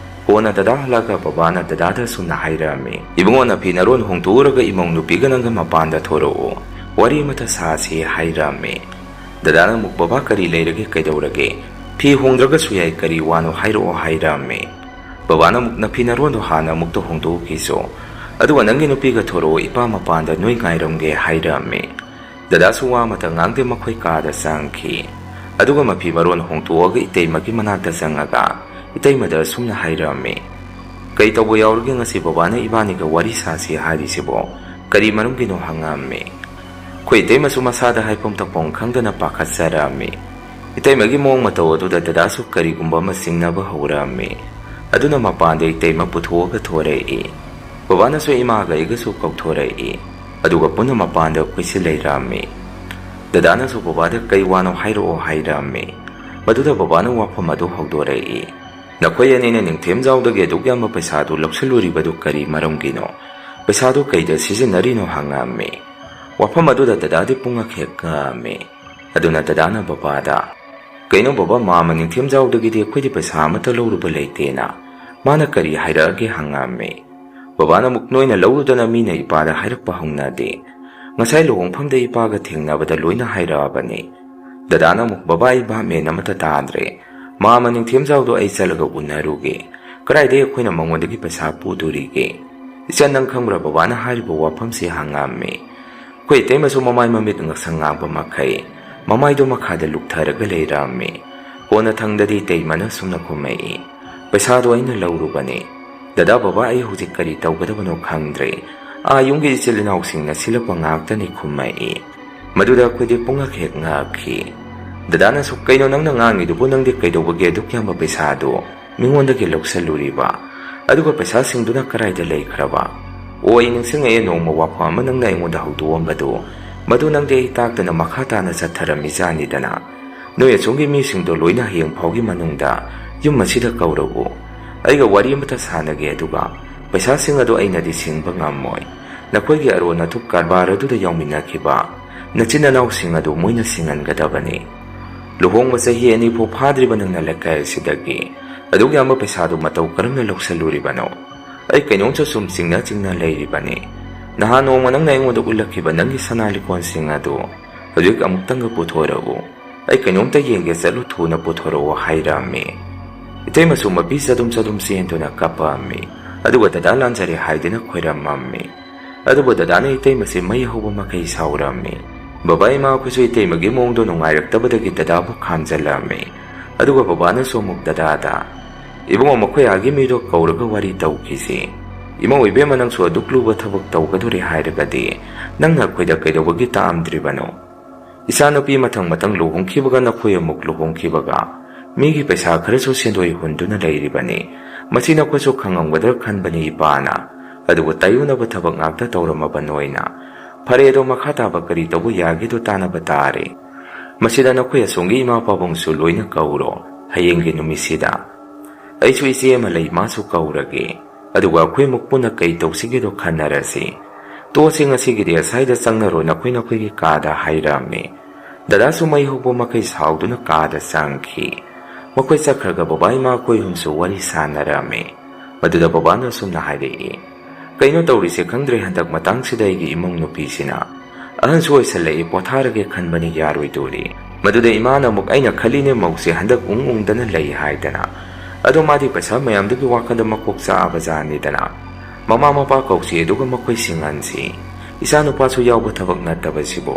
ꯀꯣꯟꯅ ꯗꯗꯥ ꯍꯜꯂꯛꯑꯒ ꯕꯕꯥꯅ ꯗꯗꯥꯗ ꯑꯁꯨꯝꯅ ꯍꯥꯏꯔꯝꯃꯤ, "ꯏꯕꯨꯡꯉꯣ, ꯅꯐꯤ ꯅꯔꯣꯟ ꯍꯣꯡꯗꯣꯛꯎꯔꯒ ꯏꯃꯧ ꯅꯨꯄꯤꯒ ꯅꯪꯒ ꯃꯄꯥꯟꯗ ꯊꯣꯔꯛꯎ꯫ ꯋꯥꯔꯤ ꯑꯃꯇ ꯁꯥꯁꯤ" ꯍꯥꯏꯔꯝꯃꯤ꯫ ꯗꯗꯥꯅ ꯑꯃꯨꯛ, "ꯕꯕꯥ, ꯀꯔꯤ ꯂꯩꯔꯒꯦ, ꯀꯩꯗꯧꯔꯒꯦ? ꯐꯤ ꯍꯣꯡꯗ꯭ꯔꯒꯁꯨ ꯌꯥꯏ, ꯀꯔꯤ ꯋꯥꯅꯣ ꯍꯥꯏꯔꯛꯑꯣ" ꯍꯥꯏꯔꯝꯃꯤ꯫ ꯕꯕꯥꯅ ꯑꯃꯨꯛ, "ꯅꯐꯤ ꯅꯔꯣꯟꯗꯣ ꯍꯥꯟꯅ ꯑꯃꯨꯛꯇ ꯍꯣꯡꯗꯣꯛꯎꯈꯤꯁꯣ, ꯑꯗꯨꯒ ꯅꯪꯒꯤ ꯅꯨꯄꯤꯒ ꯊꯣꯔꯛꯑꯣ, ꯏꯄꯥ ꯃꯄꯥꯟꯗ ꯅꯣꯏ ꯉꯥꯏꯔꯝꯒꯦ" ꯍꯥꯏꯔꯝꯃꯤ꯫ ꯗꯗꯥꯁꯨ ꯋꯥ ꯑꯃꯇ ꯉꯥꯡꯗꯦ, ꯃꯈꯣꯏ ꯀꯥꯗ ꯆꯪꯈꯤ꯫ ꯑꯗꯨꯒ ꯃꯐꯤ ꯃꯔꯣꯟ ꯍꯣꯡꯗꯣꯛꯑꯒ ꯏꯇꯩꯃꯒꯤ ꯃꯅꯥꯛꯇ ꯆꯪꯉꯒ ꯏꯇꯩꯃꯗ ꯑꯁꯨꯝꯅ ꯍꯥꯏꯔꯝꯃꯤ, "ꯀꯩ ꯇꯧꯕ ꯌꯥꯎꯔꯒꯦ ꯉꯁꯤ ꯕꯕꯥꯅ ꯏꯕꯥꯅꯤꯒ ꯋꯥꯔꯤ ꯁꯥꯁꯤ ꯍꯥꯏꯔꯤꯁꯤꯕꯣ? ꯀꯔꯤ ꯃꯔꯝꯒꯤꯅꯣ?" ꯍꯪꯉꯝꯃꯤ꯫ ꯑꯩꯈꯣꯏ ꯏꯇꯩꯃꯁꯨ ꯃꯁꯥꯗ ꯍꯥꯏꯐꯝ ꯊꯣꯛꯐꯝ ꯈꯪꯗꯅ ꯄꯥꯈꯠꯆꯔꯝꯃꯤ꯫ ꯏꯇꯩꯃꯒꯤ ꯃꯑꯣꯡ ꯃꯇꯧ ꯑꯗꯨꯗ ꯗꯗꯥꯁꯨ ꯀꯔꯤꯒꯨꯝꯕ ꯑꯃ ꯆꯤꯡꯅꯕ ꯍꯧꯔꯝꯃꯤ꯫ ꯑꯗꯨꯅ ꯃꯄꯥꯟꯗ ꯏꯇꯩꯃ ꯄꯨꯊꯣꯛꯑꯒ ꯊꯣꯔꯛꯏ꯫ ꯕꯕꯥꯅꯁꯨ ꯏꯃꯥꯒ ꯑꯩꯒꯁꯨ ꯀꯧꯊꯣꯔꯛꯏ꯫ ꯑꯗꯨꯒ ꯄꯨꯟꯅ ꯃꯄꯥꯟꯗ ꯑꯩꯈꯣꯏꯁꯦ ꯂꯩꯔꯝꯃꯤ꯫ ꯗꯗꯥꯅꯁꯨ ꯕꯕꯥꯗ ꯀꯩ ꯋꯥꯅꯣ ꯍꯥꯏꯔꯛꯑꯣ ꯍꯥꯏꯔꯝꯃꯤ꯫ ꯃꯗꯨꯗ ꯕꯕꯥꯅ ꯋꯥꯐꯝ ꯑꯗꯨ ꯍꯧꯗꯣꯔꯛꯏ꯫ "ꯅꯈꯣꯏ ꯑꯅꯤꯅ ꯅꯤꯡꯊꯦꯝꯖꯥꯎꯗꯒꯤ ꯑꯗꯨꯛ ꯌꯥꯝꯕ ꯄꯩꯁꯥꯗꯨ ꯂꯧꯁꯤꯜꯂꯨꯔꯤꯕꯗꯨ ꯀꯔꯤ ꯃꯔꯝꯒꯤꯅꯣ? ꯄꯩꯁꯥꯗꯨ ꯀꯩꯗ ꯁꯤꯖꯤꯟꯅꯔꯤꯅꯣ?" ꯍꯪꯉꯝꯃꯤ꯫ ꯋꯥꯐꯝ ꯑꯗꯨꯗ ꯗꯗꯥꯗꯤ ꯄꯨꯡꯉꯛ ꯍꯦꯛ ꯉꯛꯑꯝꯃꯤ꯫ ꯑꯗꯨꯅ ꯗꯗꯥꯅ ꯕꯕꯥꯗ, "ꯀꯩꯅꯣ ꯕꯕꯥ, ꯃꯥꯃ ꯅꯤꯡꯊꯦꯝꯖꯥꯎꯗꯒꯤꯗꯤ ꯑꯩꯈꯣꯏꯗꯤ ꯄꯩꯁꯥ ꯑꯃꯠꯇ ꯂꯧꯔꯨꯕ ꯂꯩꯇꯦꯅ꯫ ꯃꯥꯅ ꯀꯔꯤ ꯍꯥꯏꯔꯛꯑꯒꯦ?" ꯍꯪꯉꯝꯃꯤ꯫ ꯕꯕꯥꯅ ꯑꯃꯨꯛ, "ꯅꯣꯏꯅ ꯂꯧꯔꯨꯗꯅ ꯃꯤꯅ ꯏꯄꯥꯗ ꯍꯥꯏꯔꯛꯄ ꯍꯧꯅꯗꯦ꯫ ꯉꯁꯥꯏ ꯂꯨꯍꯣꯡꯐꯝꯗ ꯏꯄꯥꯒ ꯊꯦꯡꯅꯕꯗ ꯂꯣꯏꯅ ꯍꯥꯏꯔꯛꯑꯕꯅꯤ꯫" ꯗꯗꯥꯅ ꯑꯃꯨꯛ, "ꯕꯕꯥ, ꯑꯩ ꯚꯥꯞ ꯃꯦꯟ ꯑꯃꯠꯇ ꯇꯥꯗ꯭ꯔꯦ꯫ ꯃꯥꯃ ꯅꯤꯡꯊꯦꯝꯖꯥꯎꯗꯣ ꯑꯩ ꯆꯠꯂꯒ ꯎꯅꯔꯨꯒꯦ꯫ ꯀꯗꯥꯏꯗꯒꯤ ꯑꯩꯈꯣꯏꯅ ꯃꯉꯣꯟꯗꯒꯤ ꯄꯩꯁꯥ ꯄꯨꯗꯣꯔꯤꯒꯦ?" "ꯏꯆꯟ, ꯅꯪ ꯈꯪꯕ꯭ꯔꯥ, ꯕꯕꯥꯅ ꯍꯥꯏꯔꯤꯕ ꯋꯥꯐꯝꯁꯦ?" ꯍꯪꯉꯝꯃꯤ꯫ ꯑꯩꯈꯣꯏ ꯏꯇꯩꯃꯁꯨ ꯃꯃꯥꯏ ꯃꯃꯤꯠ ꯉꯛꯁꯪ ꯉꯥꯡꯕ ꯃꯈꯩ ꯃꯃꯥꯏꯗꯣ ꯃꯈꯥꯗ ꯂꯨꯞꯊꯔꯒ ꯂꯩꯔꯝꯃꯤ꯫ ꯀꯣꯟꯅꯊꯪꯗꯗꯤ ꯏꯇꯩꯃꯅ ꯁꯨꯝꯅ ꯈꯨꯝꯃꯛꯏ, "ꯄꯩꯁꯥꯗꯣ ꯑꯩꯅ ꯂꯧꯔꯨꯕꯅꯤ꯫ ꯗꯗꯥ, ꯕꯕꯥ, ꯑꯩ ꯍꯧꯖꯤꯛ ꯀꯔꯤ ꯇꯧꯒꯗꯕꯅꯣ ꯈꯪꯗ꯭ꯔꯦ꯫ ꯑꯥ ꯌꯨꯝꯒꯤ ꯏꯆꯤꯜ ꯏꯅꯥꯎꯁꯤꯡꯅ ꯁꯤꯜꯂꯛꯄ ꯉꯥꯛꯇꯅꯤ" ꯈꯨꯝꯃꯛꯏ꯫ ꯃꯗꯨꯗ ꯑꯩꯈꯣꯏꯗꯤ ꯄꯨꯡꯉꯛ ꯍꯦꯛ ꯉꯛꯈꯤ꯫ ꯗꯗꯥꯅꯁꯨ, "ꯀꯩꯅꯣ ꯅꯪꯅ ꯉꯥꯡꯉꯤꯗꯨꯕꯨ? ꯅꯪꯗꯤ ꯀꯩꯗꯧꯕꯒꯤ ꯑꯗꯨꯛ ꯌꯥꯝꯕ ꯄꯩꯁꯥꯗꯣ ꯃꯤꯉꯣꯟꯗꯒꯤ ꯂꯧꯁꯜꯂꯨꯔꯤꯕ? ꯑꯗꯨꯒ ꯄꯩꯁꯥꯁꯤꯡꯗꯨꯅ ꯀꯗꯥꯏꯗ ꯂꯩꯈ꯭ꯔꯕ? ꯑꯣ, ꯑꯩ ꯅꯤꯡꯁꯤꯡꯉꯛꯑꯦ, ꯅꯣꯡꯃ ꯋꯥꯐꯝ ꯑꯃ ꯅꯪꯅ ꯑꯩꯉꯣꯟꯗ ꯍꯧꯗꯣꯛꯑꯝꯕꯗꯨ, ꯃꯗꯨ ꯅꯪꯗꯤ ꯑꯩ ꯇꯥꯛꯇꯅ ꯃꯈꯥ ꯇꯥꯅ ꯆꯠꯊꯔꯝꯃꯤꯖꯥꯠꯅꯤꯗꯅ꯫ ꯅꯣꯏ ꯑꯁꯣꯝꯒꯤ ꯃꯤꯁꯤꯡꯗꯣ ꯂꯣꯏꯅ ꯍꯌꯦꯡ ꯐꯥꯎꯒꯤ ꯃꯅꯨꯡꯗ ꯌꯨꯝ ꯑꯁꯤꯗ ꯀꯧꯔꯛꯎ꯫ ꯑꯩꯒ ꯋꯥꯔꯤ ꯑꯃꯇ ꯁꯥꯟꯅꯒꯦ, ꯑꯗꯨꯒ ꯄꯩꯁꯥꯁꯤꯡ ꯑꯗꯨ ꯑꯩꯅꯗꯤ ꯁꯤꯡꯕ ꯉꯝꯃꯣꯏ꯫ ꯅꯈꯣꯏꯒꯤ ꯑꯔꯣꯟ ꯑꯊꯨꯞ ꯀꯔꯕꯥꯔ ꯑꯗꯨꯗ ꯌꯥꯎꯃꯤꯟꯅꯈꯤꯕ ꯅꯆꯤꯟ ꯅꯅꯥꯎꯁꯤꯡ ꯑꯗꯨ ꯃꯣꯏꯅ ꯁꯤꯡꯍꯟꯒꯗꯕꯅꯤ꯫ ꯂꯨꯍꯣꯡꯕ ꯆꯍꯤ ꯑꯅꯤ ꯐꯥꯎ ꯐꯥꯗ꯭ꯔꯤꯕ ꯅꯪꯅ ꯂꯩꯀꯥꯏ ꯑꯁꯤꯗꯒꯤ ꯑꯗꯨꯛ ꯌꯥꯝꯕ ꯄꯩꯁꯥꯗꯨ ꯃꯇꯧ ꯀꯔꯝꯅ ꯂꯧꯁꯜꯂꯨꯔꯤꯕꯅꯣ? ꯑꯩ ꯀꯩꯅꯣꯝꯁꯨ ꯁꯨꯝ ꯆꯤꯡꯅ ꯆꯤꯡꯅ ꯂꯩꯔꯤꯕꯅꯤ꯫ ꯅꯍꯥꯟ ꯅꯣꯡꯃ ꯅꯪꯅ ꯑꯩꯉꯣꯟꯗ ꯎꯠꯂꯛꯈꯤꯕ ꯅꯪꯒꯤ ꯁꯅꯥ ꯂꯤꯛꯀꯣꯟꯁꯤꯡ ꯑꯗꯨ ꯍꯧꯖꯤꯛ ꯑꯃꯨꯛꯇꯪꯒ ꯄꯨꯊꯣꯔꯛꯎ꯫ ꯑꯩ ꯀꯩꯅꯣꯝꯇ ꯌꯦꯡꯒꯦ, ꯆꯠꯂꯨ, ꯊꯨꯅ ꯄꯨꯊꯣꯔꯛꯎ" ꯍꯥꯏꯔꯝꯃꯤ꯫ ꯏꯇꯩꯃꯁꯨ ꯃꯄꯤ ꯆꯗꯨꯝ ꯆꯗꯨꯝ ꯆꯦꯟꯗꯨꯅ ꯀꯞꯄꯝꯃꯤ꯫ ꯑꯗꯨꯒ "ꯗꯗꯥ, ꯂꯥꯟꯖꯔꯦ" ꯍꯥꯏꯗꯨꯅ ꯈꯣꯏꯔꯝꯃꯝꯃꯤ꯫ ꯑꯗꯨꯕꯨ ꯗꯗꯥꯅ ꯏꯇꯩꯃꯁꯤ ꯃꯩ ꯍꯧꯕ ꯃꯈꯩ ꯁꯥꯎꯔꯝꯃꯤ꯫ ꯕꯕꯥ ꯏꯃꯥ ꯑꯩꯈꯣꯏꯁꯨ ꯏꯇꯩꯃꯒꯤ ꯃꯑꯣꯡꯗꯣ ꯅꯨꯡꯉꯥꯏꯔꯛꯇꯕꯗꯒꯤ ꯗꯗꯥꯕꯨ ꯈꯥꯝꯖꯜꯂꯝꯃꯤ꯫ ꯑꯗꯨꯒ ꯕꯕꯥꯅꯁꯨ ꯑꯃꯨꯛ ꯗꯗꯥꯗ, "ꯏꯕꯨꯡꯉꯣ, ꯃꯈꯣꯏ ꯑꯥꯒꯤ ꯃꯤꯗꯣ ꯀꯧꯔꯒ ꯋꯥꯔꯤ ꯇꯧꯈꯤꯁꯤ꯫ ꯏꯃꯧ ꯏꯕꯦꯝꯃ, ꯅꯪꯁꯨ ꯑꯗꯨꯛ ꯂꯨꯕ ꯊꯕꯛ ꯇꯧꯒꯗꯣꯔꯦ ꯍꯥꯏꯔꯒꯗꯤ ꯅꯪꯅ ꯑꯩꯈꯣꯏꯗ ꯀꯩꯗꯧꯕꯒꯤ ꯇꯥꯛꯑꯝꯗ꯭ꯔꯤꯕꯅꯣ? ꯏꯆꯥꯅꯨꯄꯤ ꯃꯊꯪ ꯃꯊꯪ ꯂꯨꯍꯣꯡꯈꯤꯕꯒ ꯅꯈꯣꯏ ꯑꯃꯨꯛ ꯂꯨꯍꯣꯡꯈꯤꯕꯒ ꯃꯤꯒꯤ ꯄꯩꯁꯥ ꯈꯔꯁꯨ ꯁꯦꯟꯗꯣꯏ ꯍꯨꯟꯗꯨꯅ ꯂꯩꯔꯤꯕꯅꯤ꯫ ꯃꯁꯤ ꯅꯈꯣꯏꯁꯨ ꯈꯪꯉꯝꯒꯗ꯭ꯔꯥ ꯈꯟꯕꯅꯤ ꯏꯄꯥꯅ꯫ ꯑꯗꯨꯕꯨ ꯇꯥꯏꯌꯣꯟꯅꯕ ꯊꯕꯛ ꯉꯥꯛꯇ ꯇꯧꯔꯝꯃꯕ ꯅꯣꯏꯅ꯫ ꯐꯔꯦ, ꯑꯗꯣ ꯃꯈꯥ ꯇꯥꯕ ꯀꯔꯤ ꯇꯧꯕ ꯌꯥꯒꯦꯗꯣ ꯇꯥꯟꯅꯕ ꯇꯥꯔꯦ꯫ ꯃꯁꯤꯗ ꯅꯈꯣꯏ ꯑꯁꯣꯝꯒꯤ ꯏꯃꯥ ꯄꯥꯕꯨꯡꯁꯨ ꯂꯣꯏꯅ ꯀꯧꯔꯣ ꯍꯌꯦꯡꯒꯤ ꯅꯨꯃꯤꯠꯁꯤꯗ꯫ ꯑꯩꯁꯨ ꯏꯆꯦ ꯑꯃ ꯂꯩ, ꯃꯥꯁꯨ ꯀꯧꯔꯒꯦ꯫ ꯑꯗꯨꯒ ꯑꯩꯈꯣꯏ ꯑꯃꯨꯛ ꯄꯨꯟꯅ ꯀꯩ ꯇꯧꯁꯤꯒꯦꯗꯣ ꯈꯟꯅꯔꯁꯤ꯫ ꯇꯣꯛꯑꯁꯤ, ꯉꯁꯤꯒꯤꯗꯤ ꯑꯁꯥꯏꯗ ꯆꯪꯅꯔꯣ, ꯅꯈꯣꯏ ꯅꯈꯣꯏꯒꯤ ꯀꯥꯗ" ꯍꯥꯏꯔꯝꯃꯤ꯫ ꯗꯗꯥꯁꯨ ꯃꯩ ꯍꯧꯕ ꯃꯈꯩ ꯁꯥꯎꯗꯨꯅ ꯀꯥꯗ ꯆꯪꯈꯤ꯫ ꯃꯈꯣꯏ ꯆꯠꯈ꯭ꯔꯒ ꯕꯕꯥ ꯏꯃꯥ ꯑꯩꯈꯣꯏ ꯑꯍꯨꯝꯁꯨ ꯋꯥꯔꯤ ꯁꯥꯟꯅꯔꯝꯃꯤ꯫ ꯃꯗꯨꯗ ꯕꯕꯥꯅ ꯑꯁꯨꯝꯅ ꯍꯥꯏꯔꯛꯏ, "ꯀꯩꯅꯣ ꯇꯧꯔꯤꯁꯦ ꯈꯪꯗ꯭ꯔꯦ, ꯍꯟꯗꯛ ꯃꯇꯥꯡꯁꯤꯗ ꯑꯩꯒꯤ ꯏꯃꯨꯡ ꯅꯨꯄꯤꯁꯤꯅ ꯑꯍꯟꯁꯨ ꯑꯣꯏꯁꯜꯂꯛꯏ, ꯄꯣꯊꯥꯔꯒꯦ ꯈꯟꯕꯅꯤ ꯌꯥꯔꯣꯏꯗꯣꯔꯤ꯫" ꯃꯗꯨꯗ ꯏꯃꯥꯅ ꯑꯃꯨꯛ, "ꯑꯩꯅ ꯈꯜꯂꯤꯅꯦ ꯃꯧꯁꯦ ꯍꯟꯗꯛ ꯎꯪ ꯎꯪꯗꯅ ꯂꯩ ꯍꯥꯏꯗꯅ, ꯑꯗꯣ ꯃꯥꯗꯤ ꯄꯩꯁꯥ ꯃꯌꯥꯝꯗꯨꯒꯤ ꯋꯥꯈꯜꯗ ꯃꯀꯣꯛ ꯆꯥꯛꯑꯕ ꯖꯥꯠꯅꯤꯗꯅ꯫ ꯃꯃꯥ ꯃꯄꯥ ꯀꯧꯁꯤ ꯑꯗꯨꯒ ꯃꯈꯣꯏ ꯁꯤꯡꯍꯟꯁꯤ, ꯏꯆꯥ ꯅꯨꯄꯥꯁꯨ ꯌꯥꯎꯕ ꯊꯕꯛ ꯅꯠꯇꯕꯁꯤꯕꯨ꯫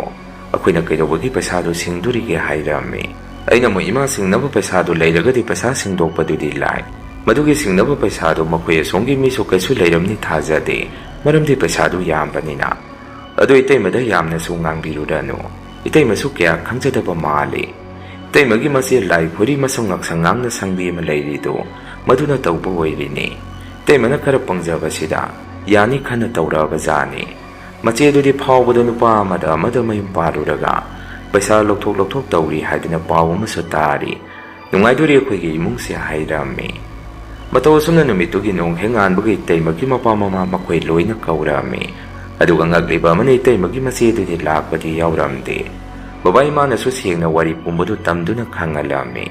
ꯑꯩꯈꯣꯏꯅ ꯀꯩꯗꯧꯕꯒꯤ ꯄꯩꯁꯥꯗꯨ ꯁꯤꯡꯗꯣꯔꯤꯒꯦ?" ꯍꯥꯏꯔꯝꯃꯤ꯫ ꯑꯩꯅ ꯑꯃꯨꯛ, "ꯏꯃꯥ, ꯁꯤꯡꯅꯕ ꯄꯩꯁꯥꯗꯨ ꯂꯩꯔꯒꯗꯤ ꯄꯩꯁꯥ ꯁꯤꯡꯗꯣꯛꯄꯗꯨꯗꯤ ꯂꯥꯏ꯫ ꯃꯗꯨꯒꯤ ꯁꯤꯡꯅꯕ ꯄꯩꯁꯥꯗꯨ ꯃꯈꯣꯏ ꯑꯁꯣꯝꯒꯤ ꯃꯤꯁꯨ ꯀꯩꯁꯨ ꯂꯩꯔꯝꯅꯤ ꯊꯥꯖꯗꯦ, ꯃꯔꯝꯗꯤ ꯄꯩꯁꯥꯗꯨ ꯌꯥꯝꯕꯅꯤꯅ꯫" ꯑꯗꯨ ꯏꯇꯩꯃꯗ ꯌꯥꯝꯅꯁꯨ ꯉꯥꯡꯕꯤꯔꯨꯔꯅꯨ꯫ ꯏꯇꯩꯃꯁꯨ ꯀꯌꯥ ꯈꯪꯖꯗꯕ ꯃꯥꯜꯂꯤ꯫ ꯏꯇꯩꯃꯒꯤ ꯃꯆꯦ ꯂꯥꯏ ꯈꯨꯔꯤ ꯃꯁꯝ ꯉꯥꯛꯁꯪ ꯉꯥꯡꯅ ꯁꯪꯕꯤ ꯑꯃ ꯂꯩꯔꯤꯗꯨ, ꯃꯗꯨꯅ ꯇꯧꯕ ꯑꯣꯏꯔꯤꯅꯤ꯫ ꯏꯇꯩꯃꯅ ꯈꯔ ꯄꯪꯖꯕꯁꯤꯗ ꯌꯥꯅꯤ ꯈꯟꯅ ꯇꯧꯔꯛꯑꯕ ꯖꯥꯠꯅꯤ꯫ ꯃꯆꯦꯗꯨꯗꯤ ꯐꯥꯎꯕꯗ ꯅꯨꯄꯥ ꯑꯃꯗ ꯑꯃꯗ ꯃꯌꯨꯝ ꯄꯥꯜꯂꯨꯔꯒ ꯄꯩꯁꯥ ꯂꯧꯊꯣꯛ ꯂꯧꯊꯣꯛ ꯇꯧꯔꯤ ꯍꯥꯏꯗꯅ ꯄꯥꯎ ꯑꯃꯁꯨ ꯇꯥꯔꯤ꯫ "ꯅꯨꯡꯉꯥꯏꯗꯣꯔꯤ ꯑꯩꯈꯣꯏꯒꯤ ꯏꯃꯨꯡꯁꯦ", ꯍꯥꯏꯔꯝꯃꯤ꯫ ꯃꯇꯧ ꯑꯁꯨꯝꯅ ꯅꯨꯃꯤꯠꯇꯨꯒꯤ ꯅꯣꯡ ꯍꯦꯛ ꯉꯥꯟꯕꯒ ꯏꯇꯩꯃꯒꯤ ꯃꯄꯥ ꯃꯃꯥ ꯃꯈꯣꯏ ꯂꯣꯏꯅ ꯀꯧꯔꯛꯑꯝꯃꯤ꯫ ꯑꯗꯨꯒ ꯉꯛꯂꯤꯕ ꯑꯃꯅ ꯏꯇꯩꯃꯒꯤ ꯃꯆꯦꯗꯨꯗꯤ ꯂꯥꯛꯄꯗꯤ ꯌꯥꯎꯔꯝꯗꯦ꯫ ꯕꯕꯥ ꯏꯃꯥꯅꯁꯨ ꯁꯦꯡꯅ ꯋꯥꯔꯤ ꯄꯨꯝꯕꯗꯨ ꯇꯝꯗꯨꯅ ꯈꯪꯍꯜꯂꯝꯃꯤ꯫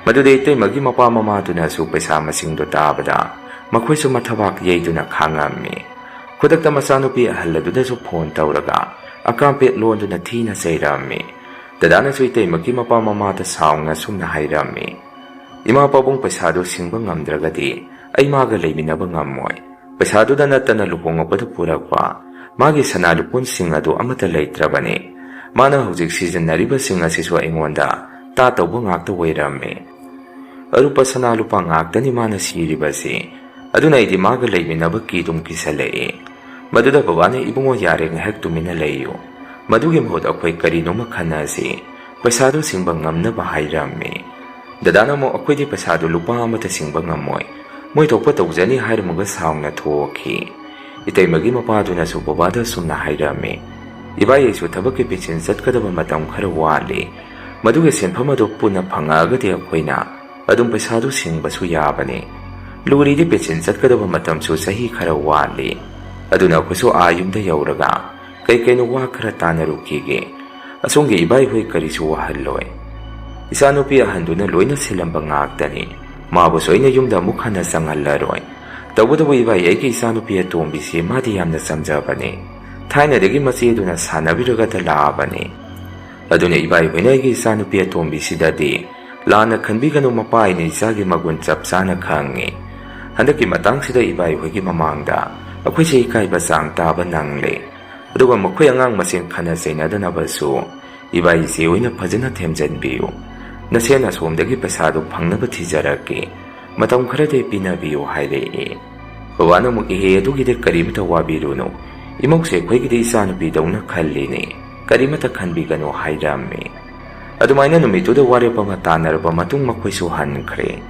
ꯃꯗꯨꯗ ꯏꯇꯩꯃꯒꯤ ꯃꯄꯥ ꯃꯃꯥꯗꯨꯅꯁꯨ ꯄꯩꯁꯥ ꯃꯁꯤꯡꯗꯨ ꯇꯥꯕꯗ ꯃꯈꯣꯏꯁꯨ ꯃꯊꯕꯥꯛ ꯌꯩꯗꯨꯅ ꯈꯥꯡꯉꯝꯃꯤ꯫ ꯈꯨꯗꯛꯇ ꯃꯆꯥꯅꯨꯄꯤ ꯑꯍꯜ ꯑꯗꯨꯗꯁꯨ ꯐꯣꯟ ꯇꯧꯔꯒ ꯑꯀꯥꯝꯄꯦꯠ ꯂꯣꯟꯗꯨꯅ ꯊꯤꯅ ꯆꯩꯔꯝꯃꯤ꯫ ꯗꯗꯥꯅꯁꯨ ꯏꯇꯩꯃꯒꯤ ꯃꯄꯥ ꯃꯃꯥꯗ ꯁꯥꯎꯅ ꯁꯨꯝꯅ ꯍꯥꯏꯔꯝꯃꯤ, "ꯏꯃꯥ ꯄꯥꯕꯨꯡ ꯄꯩꯁꯥꯗꯨ ꯁꯤꯡꯕ ꯉꯝꯗ꯭ꯔꯒꯗꯤ ꯑꯩ ꯃꯥꯒ ꯂꯩꯃꯤꯟꯅꯕ ꯉꯝꯃꯣꯏ꯫ ꯄꯩꯁꯥꯗꯨꯗ ꯅꯠꯇꯅ ꯂꯨꯍꯣꯡꯉꯛꯄꯗ ꯄꯨꯔꯛꯄ ꯃꯥꯒꯤ ꯁꯅꯥ ꯂꯨꯄꯣꯟꯁꯤꯡ ꯑꯗꯨ ꯑꯃꯠꯇ ꯂꯩꯇ꯭ꯔꯕꯅꯤ꯫ ꯃꯥꯅ ꯍꯧꯖꯤꯛ ꯁꯤꯖꯤꯟꯅꯔꯤꯕꯁꯤꯡ ꯑꯁꯤꯁꯨ ꯑꯩꯉꯣꯟꯗ ꯇꯥ ꯇꯧꯕ ꯉꯥꯛꯇ ꯑꯣꯏꯔꯝꯃꯤ꯫ ꯑꯔꯨꯞꯄ ꯁꯅꯥ ꯂꯨꯄꯥ ꯉꯥꯛꯇꯅꯤ ꯃꯥꯅ ꯁꯤꯔꯤꯕꯁꯤ꯫ ꯑꯗꯨꯅ ꯑꯩꯗꯤ ꯃꯥꯒ ꯂꯩꯃꯤꯟꯅꯕ ꯀꯤꯗꯨꯝ ꯀꯤꯁꯜꯂꯛꯏ꯫" ꯃꯗꯨꯗ ꯕꯕꯥꯅ, "ꯏꯕꯨꯡꯉꯣ, ꯌꯥꯔꯦ, ꯉꯥꯏꯍꯥꯛ ꯇꯨꯃꯤꯟꯅ ꯂꯩꯌꯨ꯫ ꯃꯗꯨꯒꯤ ꯃꯍꯨꯠ ꯑꯩꯈꯣꯏ ꯀꯔꯤꯅꯣꯃ ꯈꯟꯅꯁꯤ꯫ ꯄꯩꯁꯥꯗꯨ ꯁꯤꯡꯕ ꯉꯝꯅꯕ", ꯍꯥꯏꯔꯝꯃꯤ꯫ ꯗꯗꯥꯅ ꯑꯃꯨꯛ, "ꯑꯩꯈꯣꯏꯗꯤ ꯄꯩꯁꯥꯗꯨ ꯂꯨꯄꯥ ꯑꯃꯠꯇ ꯁꯤꯡꯕ ꯉꯝꯃꯣꯏ꯫ ꯃꯣꯏ ꯊꯣꯛꯄ ꯇꯧꯖꯅꯤ", ꯍꯥꯏꯔꯝꯃꯒ ꯁꯥꯎꯅ ꯊꯣꯛꯈꯤ꯫ ꯏꯇꯩꯃꯒꯤ ꯃꯄꯥꯗꯨꯅꯁꯨ ꯕꯕꯥꯗ ꯑꯁꯨꯝꯅ ꯍꯥꯏꯔꯝꯃꯤ, "ꯏꯕꯥꯏ, ꯑꯩꯁꯨ ꯊꯕꯛꯀꯤ ꯄꯦꯟꯁꯤꯟ ꯆꯠꯀꯗꯕ ꯃꯇꯝ ꯈꯔ ꯋꯥꯠꯂꯤ꯫ ꯃꯗꯨꯒꯤ ꯁꯦꯟꯐꯝ ꯑꯗꯨ ꯄꯨꯟꯅ ꯐꯪꯉꯛꯑꯒꯗꯤ ꯑꯩꯈꯣꯏꯅ ꯑꯗꯨꯝ ꯄꯩꯁꯥꯗꯨ ꯁꯤꯡꯕꯁꯨ ꯌꯥꯕꯅꯤ꯫ ꯂꯨꯔꯤꯗꯤ ꯄꯦꯟꯁꯤꯟ ꯆꯠꯀꯗꯕ ꯃꯇꯝꯁꯨ ꯆꯍꯤ ꯈꯔ ꯋꯥꯠꯂꯤ꯫ ꯑꯗꯨꯅ ꯑꯩꯈꯣꯏꯁꯨ ꯑꯥ ꯌꯨꯝꯗ ꯌꯧꯔꯒ ꯀꯩ ꯀꯩꯅꯣ ꯋꯥ ꯈꯔ ꯇꯥꯟꯅꯔꯨꯈꯤꯒꯦ꯫ ꯑꯁꯣꯝꯒꯤ ꯏꯕꯥꯏꯍꯣꯏ ꯀꯔꯤꯁꯨ ꯋꯥꯍꯜꯂꯣꯏ꯫ ꯏꯆꯥꯅꯨꯄꯤ ꯑꯍꯟꯗꯨꯅ ꯂꯣꯏꯅ ꯁꯤꯜꯂꯝꯕ ꯉꯥꯛꯇꯅꯤ꯫ ꯃꯥꯕꯨꯁꯨ ꯑꯩꯅ ꯌꯨꯝꯗ ꯑꯃꯨꯛ ꯍꯟꯅ ꯆꯪꯍꯜꯂꯔꯣꯏ꯫ ꯇꯧꯕꯇꯕꯨ ꯏꯕꯥꯏ, ꯑꯩꯒꯤ ꯏꯆꯥꯅꯨꯄꯤ ꯑꯇꯣꯝꯕꯤꯁꯤ ꯃꯥꯗꯤ ꯌꯥꯝꯅ ꯆꯝꯖꯕꯅꯤ꯫ ꯊꯥꯏꯅꯗꯒꯤ ꯃꯆꯦꯗꯨꯅ ꯁꯥꯟꯅꯕꯤꯔꯒꯗ ꯂꯥꯛꯑꯕꯅꯤ꯫ ꯑꯗꯨꯅ ꯏꯕꯥꯏꯍꯣꯏꯅ ꯑꯩꯒꯤ ꯏꯆꯥꯅꯨꯄꯤ ꯑꯇꯣꯝꯕꯤꯁꯤꯗꯗꯤ ꯂꯥꯟꯅ ꯈꯟꯕꯤꯒꯅꯨ, ꯃꯄꯥ ꯑꯩꯅ ꯏꯆꯥꯒꯤ ꯃꯒꯨꯟ ꯆꯞ ꯆꯥꯅ ꯈꯪꯉꯤ꯫ ꯍꯟꯗꯛꯀꯤ ꯃꯇꯥꯡꯁꯤꯗ ꯏꯕꯥꯏꯍꯣꯏꯒꯤ ꯃꯃꯥꯡꯗ ꯑꯩꯈꯣꯏꯁꯦ ꯏꯀꯥꯏꯕ ꯆꯥꯡ ꯇꯥꯕ ꯅꯪꯂꯦ꯫ ꯑꯗꯨꯒ ꯃꯈꯣꯏ ꯑꯉꯥꯡ ꯃꯁꯦꯟ ꯈꯠꯅ ꯆꯩꯅꯗꯅꯕꯁꯨ ꯏꯕꯥꯏ ꯏꯆꯦ ꯍꯣꯏꯅ ꯐꯖꯅ ꯊꯦꯝꯖꯤꯟꯕꯤꯌꯨ꯫ ꯅꯁꯦꯟ ꯑꯁꯣꯝꯗꯒꯤ ꯄꯩꯁꯥꯗꯨ ꯐꯪꯅꯕ ꯊꯤꯖꯔꯛꯀꯦ꯫ ꯃꯇꯝ ꯈꯔꯗꯤ ꯄꯤꯅꯕꯤꯌꯨ ꯍꯥꯏꯔꯛꯏ꯫ ꯕꯕꯥꯅ ꯑꯃꯨꯛ, "ꯏꯍꯦ, ꯑꯗꯨꯒꯤꯗꯤ ꯀꯔꯤꯃꯇ ꯋꯥꯕꯤꯔꯨꯅꯨ꯫ ꯏꯃꯧꯁꯦ ꯑꯩꯈꯣꯏꯒꯤꯗꯤ ꯏꯆꯥꯅꯨꯄꯤꯗꯧꯅ ꯈꯜꯂꯤꯅꯤ꯫ ꯀꯔꯤꯃꯇ ꯈꯟꯕꯤꯒꯅꯨ" ꯍꯥꯏꯔꯝꯃꯤ꯫ ꯑꯗꯨꯃꯥꯏꯅ ꯅꯨꯃꯤꯠꯇꯨꯗ ꯋꯥꯔꯦꯞ ꯑꯃ ꯇꯥꯟꯅꯔꯕ ꯃꯇꯨꯡ ꯃꯈꯣꯏꯁꯨ ꯍꯟꯈ꯭ꯔꯦ꯫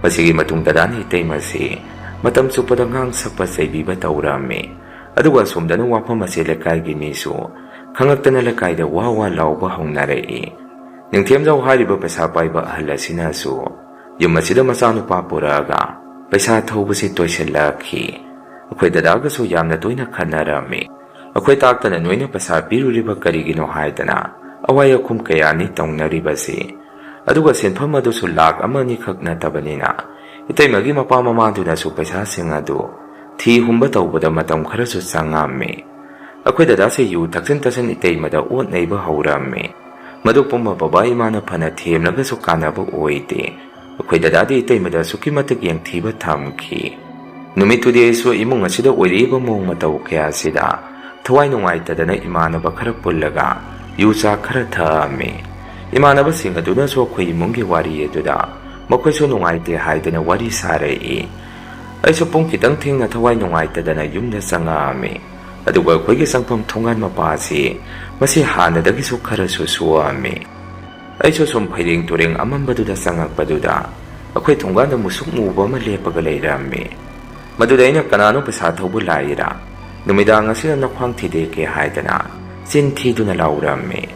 ꯃꯁꯤꯒꯤ ꯃꯇꯨꯡ ꯗꯗꯥꯅ ꯏꯇꯩꯃꯁꯤ ꯃꯇꯝ ꯆꯨꯞꯄꯗ ꯉꯥꯡ ꯁꯛꯄ ꯆꯩꯕꯤꯕ ꯇꯧꯔꯝꯃꯤ꯫ ꯑꯗꯨꯒ ꯑꯁꯣꯝꯗꯅ ꯋꯥꯐꯝ ꯑꯁꯦ ꯂꯩꯀꯥꯏꯒꯤ ꯃꯤꯁꯨ ꯈꯪꯉꯛꯇꯅ ꯂꯩꯀꯥꯏꯗ ꯋꯥ ꯋꯥ ꯂꯥꯎꯕ ꯍꯧꯅꯔꯛꯏ꯫ ꯅꯤꯡꯊꯦꯝꯖꯥꯎ ꯍꯥꯏꯔꯤꯕ ꯄꯩꯁꯥ ꯄꯥꯏꯕ ꯑꯍꯜ ꯑꯁꯤꯅꯁꯨ ꯌꯨꯝ ꯑꯁꯤꯗ ꯃꯆꯥꯅꯨꯄꯥ ꯄꯨꯔꯛꯑꯒ ꯄꯩꯁꯥ ꯊꯧꯕꯁꯤ ꯇꯣꯏꯁꯤꯜꯂꯛꯈꯤ꯫ ꯑꯩꯈꯣꯏ ꯗꯗꯥꯒꯁꯨ ꯌꯥꯝꯅ ꯇꯣꯏꯅ ꯈꯠꯅꯔꯝꯃꯤ꯫ ꯑꯩꯈꯣꯏ ꯇꯥꯛꯇꯅ ꯅꯣꯏꯅ ꯄꯩꯁꯥ ꯄꯤꯔꯨꯔꯤꯕ ꯀꯔꯤꯒꯤꯅꯣ ꯍꯥꯏꯗꯅ ꯑꯋꯥꯏ ꯑꯈꯨꯝ ꯀꯌꯥꯅꯤ ꯇꯧꯅꯔꯤꯕꯁꯤ꯫ ꯑꯗꯨꯒ ꯁꯦꯟꯐꯝ ꯑꯗꯨꯁꯨ ꯂꯥꯛ ꯑꯃ ꯑꯅꯤꯈꯛ ꯅꯠꯇꯕꯅꯤꯅ, ꯏꯇꯩꯃꯒꯤ ꯃꯄꯥ ꯃꯃꯥꯗꯨꯅꯁꯨ ꯄꯩꯁꯥꯁꯤꯡ ꯑꯗꯨ ꯊꯤ ꯍꯨꯝꯕ ꯇꯧꯕꯗ ꯃꯇꯝ ꯈꯔꯁꯨ ꯆꯪꯉꯝꯃꯤ꯫ ꯑꯩꯈꯣꯏ ꯗꯗꯥꯁꯦ ꯌꯨ ꯊꯛꯆꯤꯟ ꯊꯛꯆꯤꯟ ꯏꯇꯩꯃꯗ ꯑꯣꯠ ꯅꯩꯕ ꯍꯧꯔꯝꯃꯤ꯫ ꯃꯗꯨ ꯄꯨꯝꯕ ꯕꯕꯥ ꯏꯃꯥꯅ ꯐꯅ ꯊꯦꯝꯂꯒꯁꯨ ꯀꯥꯟꯅꯕ ꯑꯣꯏꯗꯦ꯫ ꯑꯩꯈꯣꯏ ꯗꯗꯥꯗꯤ ꯏꯇꯩꯃꯗ ꯑꯁꯨꯛꯀꯤ ꯃꯇꯤꯛ ꯌꯦꯡꯊꯤꯕ ꯊꯝꯈꯤ꯫ ꯅꯨꯃꯤꯠꯇꯨꯗꯤ ꯑꯩꯁꯨ ꯏꯃꯨꯡ ꯑꯁꯤꯗ ꯑꯣꯏꯔꯛꯏꯕ ꯃꯑꯣꯡ ꯃꯇꯧ ꯀꯌꯥꯁꯤꯗ ꯊꯋꯥꯏ ꯅꯨꯡꯉꯥꯏꯇꯗꯅ ꯏꯃꯥꯟꯅꯕ ꯈꯔ ꯄꯨꯜꯂꯒ ꯌꯨ ꯆꯥꯛ ꯈꯔ ꯊꯛꯑꯝꯃꯤ꯫ ꯏꯃꯥꯟꯅꯕꯁꯤꯡ ꯑꯗꯨꯅꯁꯨ ꯑꯩꯈꯣꯏ ꯏꯃꯨꯡꯒꯤ ꯋꯥꯔꯤ ꯑꯗꯨꯗ ꯃꯈꯣꯏꯁꯨ ꯅꯨꯡꯉꯥꯏꯇꯦ ꯍꯥꯏꯗꯅ ꯋꯥꯔꯤ ꯁꯥꯔꯛꯏ꯫ ꯑꯩꯁꯨ ꯄꯨꯡ ꯈꯤꯇꯪ ꯊꯦꯡꯅ ꯊꯋꯥꯏ ꯅꯨꯡꯉꯥꯏꯇꯗꯅ ꯌꯨꯝꯗ ꯆꯪꯉꯛꯑꯝꯃꯤ꯫ ꯑꯗꯨꯒ ꯑꯩꯈꯣꯏꯒꯤ ꯆꯪꯐꯝ ꯊꯣꯡꯒꯥꯟ ꯃꯄꯥ ꯑꯁꯤ ꯃꯁꯤ ꯍꯥꯟꯅꯗꯒꯤꯁꯨ ꯈꯔꯁꯨ ꯁꯣꯛꯑꯝꯃꯤ꯫ ꯑꯩꯁꯨ ꯁꯨꯝ ꯐꯩꯔꯦꯡ ꯇꯨꯔꯦꯡ ꯑꯃꯝꯕꯗꯨꯗ ꯆꯪꯉꯛꯄꯗꯨꯗ ꯑꯩꯈꯣꯏ ꯊꯣꯡꯒꯥꯟꯗ ꯃꯨꯁꯨꯛ ꯃꯨꯕ ꯑꯃ ꯂꯦꯞꯄꯒ ꯂꯩꯔꯝꯃꯤ꯫ ꯃꯗꯨꯗ ꯑꯩꯅ, "ꯀꯅꯥꯅꯣ ꯄꯩꯁꯥ ꯊꯧꯕ ꯂꯥꯛꯏꯔꯥ? ꯅꯨꯃꯤꯗꯥꯡ ꯑꯁꯤꯗ ꯅꯈ꯭ꯋꯥꯡ ꯊꯤꯗꯦꯛꯀꯦ ꯍꯥꯏꯗꯅ" ꯆꯤꯟ ꯊꯤꯗꯨꯅ ꯂꯥꯎꯔꯝꯃꯤ꯫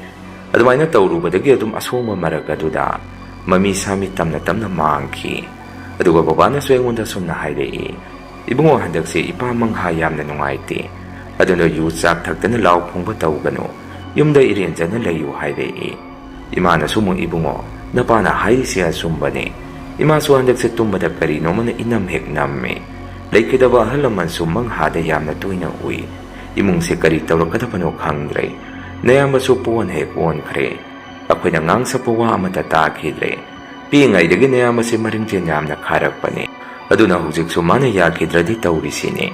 ꯑꯗꯨꯃꯥꯏꯅ ꯇꯧꯔꯨꯕꯗꯒꯤ ꯑꯗꯨꯝ ꯑꯁꯣꯡꯕ ꯃꯔꯛ ꯑꯗꯨꯗ ꯃꯃꯤ ꯁꯥꯃꯤ ꯇꯝꯅ ꯇꯝꯅ ꯃꯥꯡꯈꯤ꯫ ꯑꯗꯨꯒ ꯕꯕꯥꯅꯁꯨ ꯑꯩꯉꯣꯟꯗ ꯁꯨꯝꯅ ꯍꯥꯏꯔꯛꯏ, "ꯏꯕꯨꯡꯉꯣ, ꯍꯟꯗꯛꯁꯦ ꯏꯄꯥ ꯃꯪꯍꯥ ꯌꯥꯝꯅ ꯅꯨꯡꯉꯥꯏꯇꯦ꯫ ꯑꯗꯨꯅ ꯌꯨ ꯆꯥꯛ ꯊꯛꯇꯅ ꯂꯥꯎ ꯈꯣꯡꯕ ꯇꯧꯒꯅꯨ꯫ ꯌꯨꯝꯗ ꯏꯔꯦꯟꯖꯅ ꯂꯩꯌꯨ ꯍꯥꯏꯔꯛꯏ꯫ ꯏꯃꯥꯅꯁꯨ ꯑꯃꯨꯛ, "ꯏꯕꯨꯡꯉꯣ, ꯅꯄꯥꯅ ꯍꯥꯏꯔꯤꯁꯦ ꯑꯆꯨꯝꯕꯅꯤ꯫ ꯏꯃꯥꯁꯨ ꯍꯟꯗꯛꯁꯦ ꯇꯨꯝꯕꯗ ꯀꯔꯤꯅꯣꯃꯅ ꯏꯅꯝ ꯍꯦꯛ ꯅꯝꯃꯤ꯫ ꯂꯩꯈꯤꯗꯕ ꯑꯍꯜ ꯂꯃꯟꯁꯨ ꯃꯪꯍꯥꯗ ꯌꯥꯝꯅ ꯇꯣꯏꯅ ꯎꯏ꯫ ꯏꯃꯨꯡꯁꯦ ꯀꯔꯤ ꯇꯧꯔꯛꯀꯗꯕꯅꯣ ꯈꯪꯗ꯭ꯔꯦ꯫ ꯅꯌꯥꯝꯕꯁꯨ ꯄꯣꯟ ꯍꯦꯛ ꯑꯣꯟꯈ꯭ꯔꯦ꯫ ꯑꯩꯈꯣꯏꯅ ꯉꯥꯡ ꯁꯛꯄ ꯋꯥ ꯑꯃꯠꯇ ꯇꯥꯈꯤꯗ꯭ꯔꯦ꯫ ꯄꯤꯛꯏꯉꯩꯗꯒꯤ ꯅꯌꯥꯝꯕꯁꯦ ꯃꯔꯤꯡꯖꯦꯜ ꯌꯥꯝꯅ ꯈꯥꯔꯛꯄꯅꯤ꯫ ꯑꯗꯨꯅ ꯍꯧꯖꯤꯛꯁꯨ ꯃꯥꯅ ꯌꯥꯈꯤꯗ꯭ꯔꯗꯤ ꯇꯧꯔꯤꯁꯤꯅꯤ꯫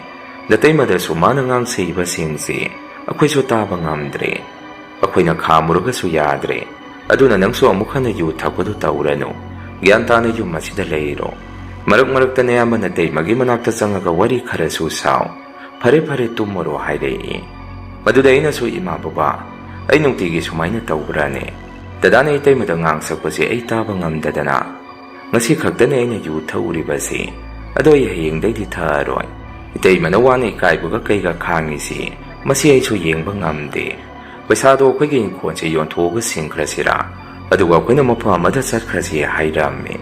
ꯅꯇꯩꯃꯗꯁꯨ ꯃꯥꯅ ꯉꯥꯡ ꯁꯛꯏꯕꯁꯤꯡꯁꯤ ꯑꯩꯈꯣꯏꯁꯨ ꯇꯥꯕ ꯉꯝꯗ꯭ꯔꯦ꯫ ꯑꯩꯈꯣꯏꯅ ꯈꯥꯝꯃꯨꯔꯒꯁꯨ ꯌꯥꯗ꯭ꯔꯦ꯫ ꯑꯗꯨꯅ ꯅꯪꯁꯨ ꯑꯃꯨꯛ ꯍꯟꯅ ꯌꯨ ꯊꯛꯄꯗꯨ ꯇꯧꯔꯅꯨ꯫ ꯒ꯭ꯌꯥꯟ ꯇꯥꯅ ꯌꯨꯝ ꯑꯁꯤꯗ ꯂꯩꯔꯣ꯫ ꯃꯔꯛ ꯃꯔꯛꯇ ꯅꯌꯥꯝꯕ ꯅꯇꯩꯃꯒꯤ ꯃꯅꯥꯛꯇ ꯆꯪꯉꯒ ꯋꯥꯔꯤ ꯈꯔꯁꯨ ꯁꯥꯎ꯫ ꯐꯔꯦ, ꯐꯔꯦ, ꯇꯨꯝꯃꯨꯔꯣ" ꯍꯥꯏꯔꯛꯏ꯫ ꯃꯗꯨꯗ ꯑꯩꯅꯁꯨ, "ꯏꯃꯥ, ꯕꯕꯥ, ꯑꯩ ꯅꯨꯡꯇꯤꯒꯤ ꯁꯨꯃꯥꯏꯅ ꯇꯧꯕ꯭ꯔꯥꯅꯦ? ꯗꯗꯥꯅ ꯏꯇꯩꯃꯗ ꯉꯥꯡ ꯁꯛꯄꯁꯦ ꯑꯩ ꯇꯥꯕ ꯉꯝꯗꯗꯅ ꯉꯁꯤ ꯈꯛꯇꯅꯦ ꯑꯩꯅ ꯌꯨ ꯊꯛꯎꯔꯤꯕꯁꯤ꯫ ꯑꯗꯣ ꯑꯩ ꯍꯌꯦꯡꯗꯩꯗꯤ ꯊꯛꯑꯔꯣꯏ꯫ ꯏꯇꯩꯃꯅ ꯋꯥꯅ ꯏꯀꯥꯏꯕꯒ ꯀꯩꯒ ꯈꯥꯡꯉꯤꯁꯤ, ꯃꯁꯤ ꯑꯩꯁꯨ ꯌꯦꯡꯕ ꯉꯝꯗꯦ꯫ ꯄꯩꯁꯥꯗꯣ ꯑꯩꯈꯣꯏꯒꯤ ꯏꯪꯈꯣꯜꯁꯦ ꯌꯣꯟꯊꯣꯛꯑꯒ ꯁꯤꯡꯈ꯭ꯔꯁꯤꯔꯥ? ꯑꯗꯨꯒ ꯑꯩꯈꯣꯏꯅ ꯃꯐꯝ ꯑꯃꯗ ꯆꯠꯈ꯭ꯔꯁꯤ" ꯍꯥꯏꯔꯝꯃꯤ꯫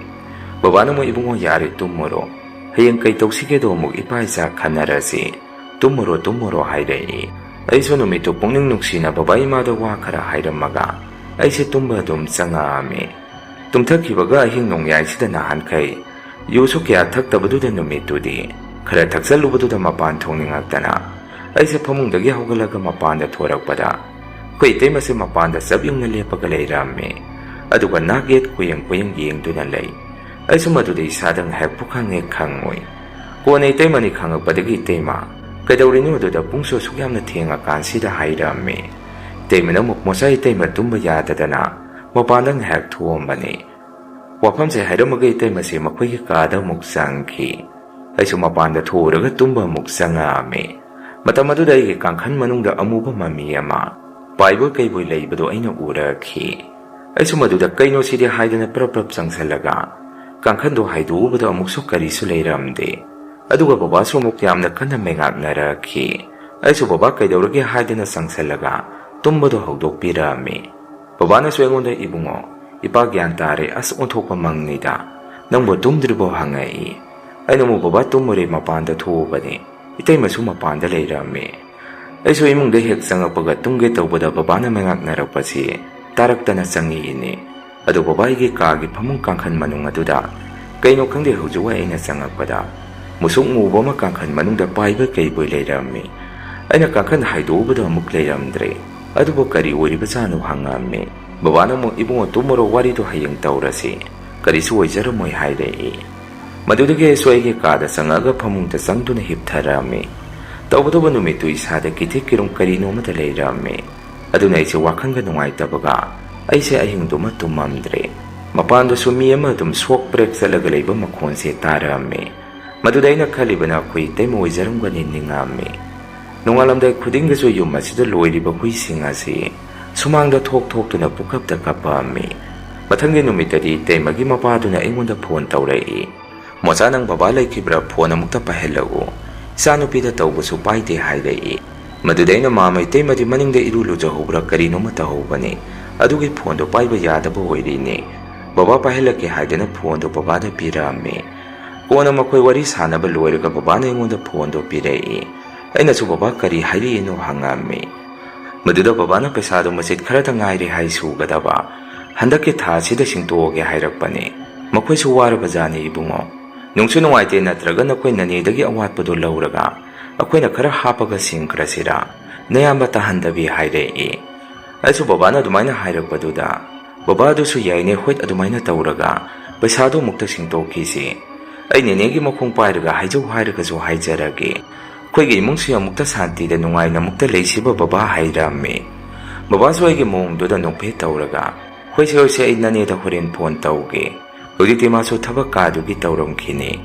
ꯕꯕꯥꯅ ꯑꯃꯨꯛ, "ꯏꯕꯨꯡꯉꯣ, ꯌꯥꯔꯦ, ꯇꯨꯝꯃꯨꯔꯣ꯫ ꯍꯌꯦꯡ ꯀꯩ ꯇꯧꯁꯤꯒꯦꯗꯣ ꯑꯃꯨꯛ ꯏꯄꯥ ꯏꯆꯥ ꯈꯟꯅꯔꯁꯤ꯫ ꯇꯨꯝꯃꯨꯔꯣ, ꯇꯨꯝꯃꯨꯔꯣ" ꯍꯥꯏꯔꯛꯏ꯫ ꯑꯩꯁꯨ ꯅꯨꯃꯤꯠꯇꯨ ꯄꯨꯛꯅꯤꯡ ꯅꯨꯡꯁꯤꯅ ꯕꯕꯥ ꯏꯃꯥꯗ ꯋꯥ ꯈꯔ ꯍꯥꯏꯔꯝꯃꯒ ꯑꯩꯁꯦ ꯇꯨꯝꯕ ꯑꯗꯨꯝ ꯆꯪꯉꯛꯑꯝꯃꯤ꯫ ꯇꯨꯝꯊꯈꯤꯕꯒ ꯑꯍꯤꯡ ꯅꯣꯡꯌꯥꯏꯁꯤꯗ ꯅꯍꯥꯟꯈꯩ ꯌꯨꯁꯨ ꯀꯌꯥ ꯊꯛꯇꯕꯗꯨꯗ ꯅꯨꯃꯤꯠꯇꯨꯗꯤ ꯈꯔ ꯊꯛꯆꯜꯂꯨꯕꯗꯨꯗ ꯃꯄꯥꯟ ꯊꯣꯛꯅꯤꯡꯉꯛꯇꯅ ꯑꯩꯁꯦ ꯐꯃꯨꯡꯗꯒꯤ ꯍꯧꯒꯠꯂꯒ ꯃꯄꯥꯟꯗ ꯊꯣꯔꯛꯄꯗ ꯑꯩꯈꯣꯏ ꯏꯇꯩꯃꯁꯦ ꯃꯄꯥꯟꯗ ꯆꯞ ꯌꯨꯡꯅ ꯂꯦꯞꯄꯒ ꯂꯩꯔꯝꯃꯦ꯫ ꯑꯗꯨꯒ ꯅꯥꯛ ꯌꯦꯠ ꯀꯣꯌꯦꯡ ꯀꯣꯌꯦꯡ ꯌꯦꯡꯗꯨꯅ ꯂꯩ꯫ ꯑꯩꯁꯨ ꯃꯗꯨꯗ ꯏꯁꯥꯗ ꯉꯥꯏꯍꯥꯛ ꯄꯨꯈꯪ ꯍꯦꯛ ꯈꯪꯉꯨꯏ꯫ ꯀꯣꯟꯅ ꯏꯇꯩꯃꯅꯤ ꯈꯪꯉꯛꯄꯗꯒꯤ, "ꯏꯇꯩꯃ, ꯀꯩꯗꯧꯔꯤꯅꯣ ꯑꯗꯨꯗ ꯄꯨꯡꯁꯨ ꯑꯁꯨꯛ ꯌꯥꯝꯅ ꯊꯦꯡꯉꯀꯥꯟꯁꯤꯗ?" ꯍꯥꯏꯔꯝꯃꯤ꯫ ꯏꯇꯩꯃꯅ ꯑꯃꯨꯛ, "ꯃꯣꯆꯥ, ꯏꯇꯩꯃ ꯇꯨꯝꯕ ꯌꯥꯗꯗꯅ ꯃꯄꯥꯟꯗ ꯉꯥꯏꯍꯥꯛ ꯊꯣꯛꯑꯝꯕꯅꯤ꯫ ꯋꯥꯐꯝꯁꯦ ꯍꯥꯏꯔꯝꯃꯒ ꯏꯇꯩꯃꯁꯦ ꯃꯈꯣꯏꯒꯤ ꯀꯥꯗ ꯑꯃꯨꯛ ꯆꯪꯈꯤ꯫ ꯑꯩꯁꯨ ꯃꯄꯥꯟꯗ ꯊꯣꯛꯎꯔꯒ ꯇꯨꯝꯕ ꯑꯃꯨꯛ ꯆꯪꯉꯛꯑꯝꯃꯤ꯫ ꯃꯇꯝ ꯑꯗꯨꯗ ꯑꯩꯒꯤ ꯀꯥꯡꯈꯟ ꯃꯅꯨꯡꯗ ꯑꯃꯨꯕ ꯃꯃꯤ ꯑꯃ ꯄꯥꯏꯕꯣꯏ ꯀꯩꯕꯣꯏ ꯂꯩꯕꯗꯣ ꯑꯩꯅ ꯎꯔꯛꯈꯤ꯫ ꯑꯩꯁꯨ ꯃꯗꯨꯗ ꯀꯩꯅꯣ ꯁꯤꯗꯤ ꯍꯥꯏꯗꯅ ꯄ꯭ꯔꯞ ꯄ꯭ꯔꯞ ꯆꯪꯁꯤꯜꯂꯒ ꯀꯥꯡꯈꯟꯗꯣ ꯍꯥꯏꯗꯣꯛꯎꯕꯗ ꯑꯃꯨꯛꯁꯨ ꯀꯔꯤꯁꯨ ꯂꯩꯔꯝꯗꯦ꯫ ꯑꯗꯨꯒ ꯕꯕꯥꯁꯨ ꯑꯃꯨꯛ ꯌꯥꯝꯅ ꯀꯟꯅ ꯃꯩꯉꯥꯛꯅꯔꯛꯈꯤ꯫ ꯑꯩꯁꯨ ꯕꯕꯥ ꯀꯩꯗꯧꯔꯒꯦ ꯍꯥꯏꯗꯅ ꯆꯪꯁꯤꯜꯂꯒ ꯇꯨꯝꯕꯗꯣ ꯍꯧꯗꯣꯛꯄꯤꯔꯛꯑꯝꯃꯤ꯫ ꯕꯕꯥꯅꯁꯨ ꯑꯩꯉꯣꯟꯗ, "ꯏꯕꯨꯡꯉꯣ, ꯏꯄꯥ ꯒ꯭ꯌꯥꯟ ꯇꯥꯔꯦ, ꯑꯁ ꯑꯣꯟꯊꯣꯛꯄ ꯃꯪꯅꯤꯗ, ꯅꯪꯕꯨ ꯇꯨꯝꯗ꯭ꯔꯤꯕꯣ?" ꯍꯪꯉꯛꯏ꯫ ꯑꯩꯅ ꯑꯃꯨꯛ, "ꯕꯕꯥ ꯇꯨꯝꯃꯨꯔꯦ, ꯃꯄꯥꯟꯗ ꯊꯣꯛꯎꯕꯅꯤ, ꯏꯇꯩꯃꯁꯨ ꯃꯄꯥꯟꯗ ꯂꯩꯔꯝꯃꯤ"꯫ ꯑꯩꯁꯨ ꯏꯃꯨꯡꯗ ꯍꯦꯛ ꯆꯪꯉꯛꯄꯒ ꯇꯨꯝꯒꯦ ꯇꯧꯕꯗ ꯕꯕꯥꯅ ꯃꯩꯉꯥꯛꯅꯔꯛꯄꯁꯤ ꯇꯥꯔꯛꯇꯅ ꯆꯪꯉꯛꯏꯅꯤ꯫ ꯑꯗꯨ ꯕꯕꯥ ꯑꯩꯒꯤ ꯀꯥꯒꯤ ꯐꯃꯨꯡ ꯀꯥꯡꯈꯟ ꯃꯅꯨꯡ ꯑꯗꯨꯗ ꯀꯩꯅꯣ ꯈꯪꯗꯦ ꯍꯧꯖꯤꯛ ꯋꯥꯏ ꯑꯩꯅ ꯆꯪꯉꯛꯄꯗ ꯃꯨꯁꯨꯛ ꯃꯨꯕ ꯑꯃ ꯀꯥꯡꯈꯟ ꯃꯅꯨꯡꯗ ꯄꯥꯏꯕ ꯀꯩꯕꯣꯏ ꯂꯩꯔꯝꯃꯤ꯫ ꯑꯩꯅ ꯀꯥꯡꯈꯟ ꯍꯥꯏꯗꯣꯛꯎꯕꯗ ꯑꯃꯨꯛ ꯂꯩꯔꯝꯗ꯭ꯔꯦ꯫ ꯑꯗꯨꯕꯨ ꯀꯔꯤ ꯑꯣꯏꯔꯤꯕꯖꯥꯠꯅꯣ ꯍꯪꯉꯛꯑꯝꯃꯤ꯫ ꯕꯕꯥꯅ ꯑꯃꯨꯛ "ꯏꯕꯨꯡꯉꯣ ꯇꯨꯝꯃꯨꯔꯣ, ꯋꯥꯔꯤꯗꯣ ꯍꯌꯦꯡ ꯇꯧꯔꯁꯤ, ꯀꯔꯤꯁꯨ ꯑꯣꯏꯖꯔꯝꯃꯣꯏ" ꯍꯥꯏꯔꯛꯏ꯫ ꯃꯗꯨꯗꯒꯤ ꯑꯩꯁꯨ ꯑꯩꯒꯤ ꯀꯥꯗ ꯆꯪꯉꯛꯑꯒ ꯐꯃꯨꯡꯗ ꯆꯪꯗꯨꯅ ꯍꯤꯞꯊꯔꯛꯑꯝꯃꯤ꯫ ꯇꯧꯕꯇꯕꯨ ꯅꯨꯃꯤꯠꯇꯨ ꯏꯁꯥꯗ ꯀꯤꯊꯤꯛ ꯀꯤꯔꯨꯝ ꯀꯔꯤꯅꯣ ꯑꯃꯗ ꯂꯩꯔꯝꯃꯤ꯫ ꯑꯗꯨꯅ ꯑꯩꯁꯦ ꯋꯥꯈꯜꯒ ꯅꯨꯡꯉꯥꯏꯇꯕꯒ ꯑꯩꯁꯦ ꯑꯍꯤꯡꯗꯨꯃ ꯇꯨꯝꯃꯝꯗ꯭ꯔꯦ꯫ ꯃꯄꯥꯟꯗꯁꯨ ꯃꯤ ꯑꯃ ꯑꯗꯨꯝ ꯁꯣꯛ ꯄ꯭ꯔꯦꯛ ꯆꯠꯂꯒ ꯂꯩꯕ ꯃꯈꯣꯟꯁꯦ ꯇꯥꯔꯛꯑꯝꯃꯤ꯫ ꯃꯗꯨꯗ ꯑꯩꯅ ꯈꯜꯂꯤꯕꯅ ꯑꯩꯈꯣꯏ ꯏꯇꯩꯃ ꯑꯣꯏꯖꯔꯝꯒꯅꯤ ꯅꯤꯡꯉꯝꯃꯤ꯫ ꯅꯣꯡꯉꯥꯜꯂꯝꯗꯥꯏ ꯈꯨꯗꯤꯡꯒꯤꯁꯨ ꯌꯨꯝ ꯑꯁꯤꯗ ꯂꯣꯏꯔꯤꯕ ꯍꯨꯏꯁꯤꯡ ꯑꯁꯤ ꯁꯨꯃꯥꯡꯗ ꯊꯣꯛ ꯊꯣꯛꯇꯨꯅ ꯄꯨꯈꯞꯇ ꯀꯞꯄꯛꯑꯝꯃꯤ꯫ ꯃꯊꯪꯒꯤ ꯅꯨꯃꯤꯠꯇꯗꯤ ꯏꯇꯩꯃꯒꯤ ꯃꯄꯥꯗꯨꯅ ꯑꯩꯉꯣꯟꯗ ꯐꯣꯟ ꯇꯧꯔꯛꯏ꯫ "ꯃꯣꯆꯥ, ꯅꯪ ꯕꯕꯥ ꯂꯩꯈꯤꯕ꯭ꯔꯥ? ꯐꯣꯟ ꯑꯃꯨꯛꯇ ꯄꯥꯏꯍꯜꯂꯛꯎ꯫ ꯏꯆꯥꯅꯨꯄꯤꯗ ꯇꯧꯕꯁꯨ ꯄꯥꯏꯗꯦ" ꯍꯥꯏꯔꯛꯏ꯫ ꯃꯗꯨꯗ ꯑꯩꯅ, "ꯃꯥ ꯃꯩꯇꯩꯃꯗꯤ ꯃꯅꯤꯡꯗ ꯏꯔꯨ ꯂꯨꯖꯍꯧꯕ꯭ꯔꯥ ꯀꯔꯤꯅꯣꯃ ꯇꯧꯍꯧꯕꯅꯤ, ꯑꯗꯨꯒꯤ ꯐꯣꯟꯗꯣ ꯄꯥꯏꯕ ꯌꯥꯗꯕ ꯑꯣꯏꯔꯤꯅꯦ꯫ ꯕꯕꯥ ꯄꯥꯏꯍꯜꯂꯛꯀꯦ" ꯍꯥꯏꯗꯅ ꯐꯣꯟꯗꯣ ꯕꯕꯥꯗ ꯄꯤꯔꯛꯑꯝꯃꯤ꯫ ꯀꯣꯟꯅ ꯃꯈꯣꯏ ꯋꯥꯔꯤ ꯁꯥꯟꯅꯕ ꯂꯣꯏꯔꯒ ꯕꯕꯥꯅ ꯑꯩꯉꯣꯟꯗ ꯐꯣꯟꯗꯣ ꯄꯤꯔꯛꯏ꯫ ꯑꯩꯅꯁꯨ "ꯕꯕꯥ ꯀꯔꯤ ꯍꯥꯏꯔꯛꯏꯅꯣ?" ꯍꯪꯉꯝꯃꯤ꯫ ꯃꯗꯨꯗ ꯕꯕꯥꯅ ꯄꯩꯁꯥꯗꯣ ꯃꯆꯤꯠ ꯈꯔꯗ ꯉꯥꯏꯔꯦ ꯍꯥꯏ ꯁꯨꯒꯗꯕ, ꯍꯟꯗꯛꯀꯤ ꯊꯥ ꯑꯁꯤꯗ ꯁꯤꯡꯇꯣꯛꯑꯒꯦ ꯍꯥꯏꯔꯛꯄꯅꯤ꯫ "ꯃꯈꯣꯏꯁꯨ ꯋꯥꯔꯕ ꯖꯥꯠꯅꯤ ꯏꯕꯨꯡꯉꯣ꯫ ꯅꯨꯡꯁꯨ ꯅꯨꯡꯉꯥꯏꯇꯦ, ꯅꯠꯇ꯭ꯔꯒ ꯅꯈꯣꯏ ꯅꯅꯦꯗꯒꯤ ꯑꯋꯥꯠꯄꯗꯣ ꯂꯧꯔꯒ ꯑꯩꯈꯣꯏꯅ ꯈꯔ ꯍꯥꯞꯄꯒ ꯁꯤꯡꯈ꯭ꯔꯁꯤꯔꯥ? ꯅꯌꯥꯝꯕ ꯇꯥꯍꯟꯗꯕꯤ" ꯍꯥꯏꯔꯛꯏ꯫ ꯑꯩꯁꯨ ꯕꯕꯥꯅ ꯑꯗꯨꯃꯥꯏꯅ ꯍꯥꯏꯔꯛꯄꯗꯨꯗ, "ꯕꯕꯥ, ꯑꯗꯨꯁꯨ ꯌꯥꯏꯅꯦ, ꯍꯣꯏ, ꯑꯗꯨꯃꯥꯏꯅ ꯇꯧꯔꯒ ꯄꯩꯁꯥꯗꯣ ꯑꯃꯨꯛꯇ ꯁꯤꯡꯇꯣꯛꯈꯤꯁꯤ꯫ ꯑꯩ ꯅꯦꯅꯦꯒꯤ ꯃꯈꯣꯡ ꯄꯥꯏꯔꯒ ꯍꯥꯏꯖꯧ ꯍꯥꯏꯔꯒꯁꯨ ꯍꯥꯏꯖꯔꯒꯦ꯫ ꯑꯩꯈꯣꯏꯒꯤ ꯏꯃꯨꯡꯁꯤ ꯑꯃꯨꯛꯇ ꯁꯥꯟꯇꯤꯗ ꯅꯨꯡꯉꯥꯏꯅ ꯑꯃꯨꯛꯇ ꯂꯩꯁꯤꯕ ꯕꯕꯥ" ꯍꯥꯏꯔꯝꯃꯤ꯫ ꯕꯕꯥꯁꯨ ꯑꯩꯒꯤ ꯃꯑꯣꯡꯗꯨꯗ ꯅꯣꯛꯐꯦꯠ ꯇꯧꯔꯒ, "ꯍꯣꯏꯁꯦ, ꯍꯣꯏꯁꯦ, ꯑꯩ ꯅꯅꯦꯗ ꯍꯣꯔꯦꯟ ꯐꯣꯟ ꯇꯧꯒꯦ꯫ ꯍꯧꯖꯤꯛꯇꯤ ꯃꯥꯁꯨ ꯊꯕꯛ ꯀꯥꯗꯨꯒꯤ ꯇꯧꯔꯝꯈꯤꯅꯤ꯫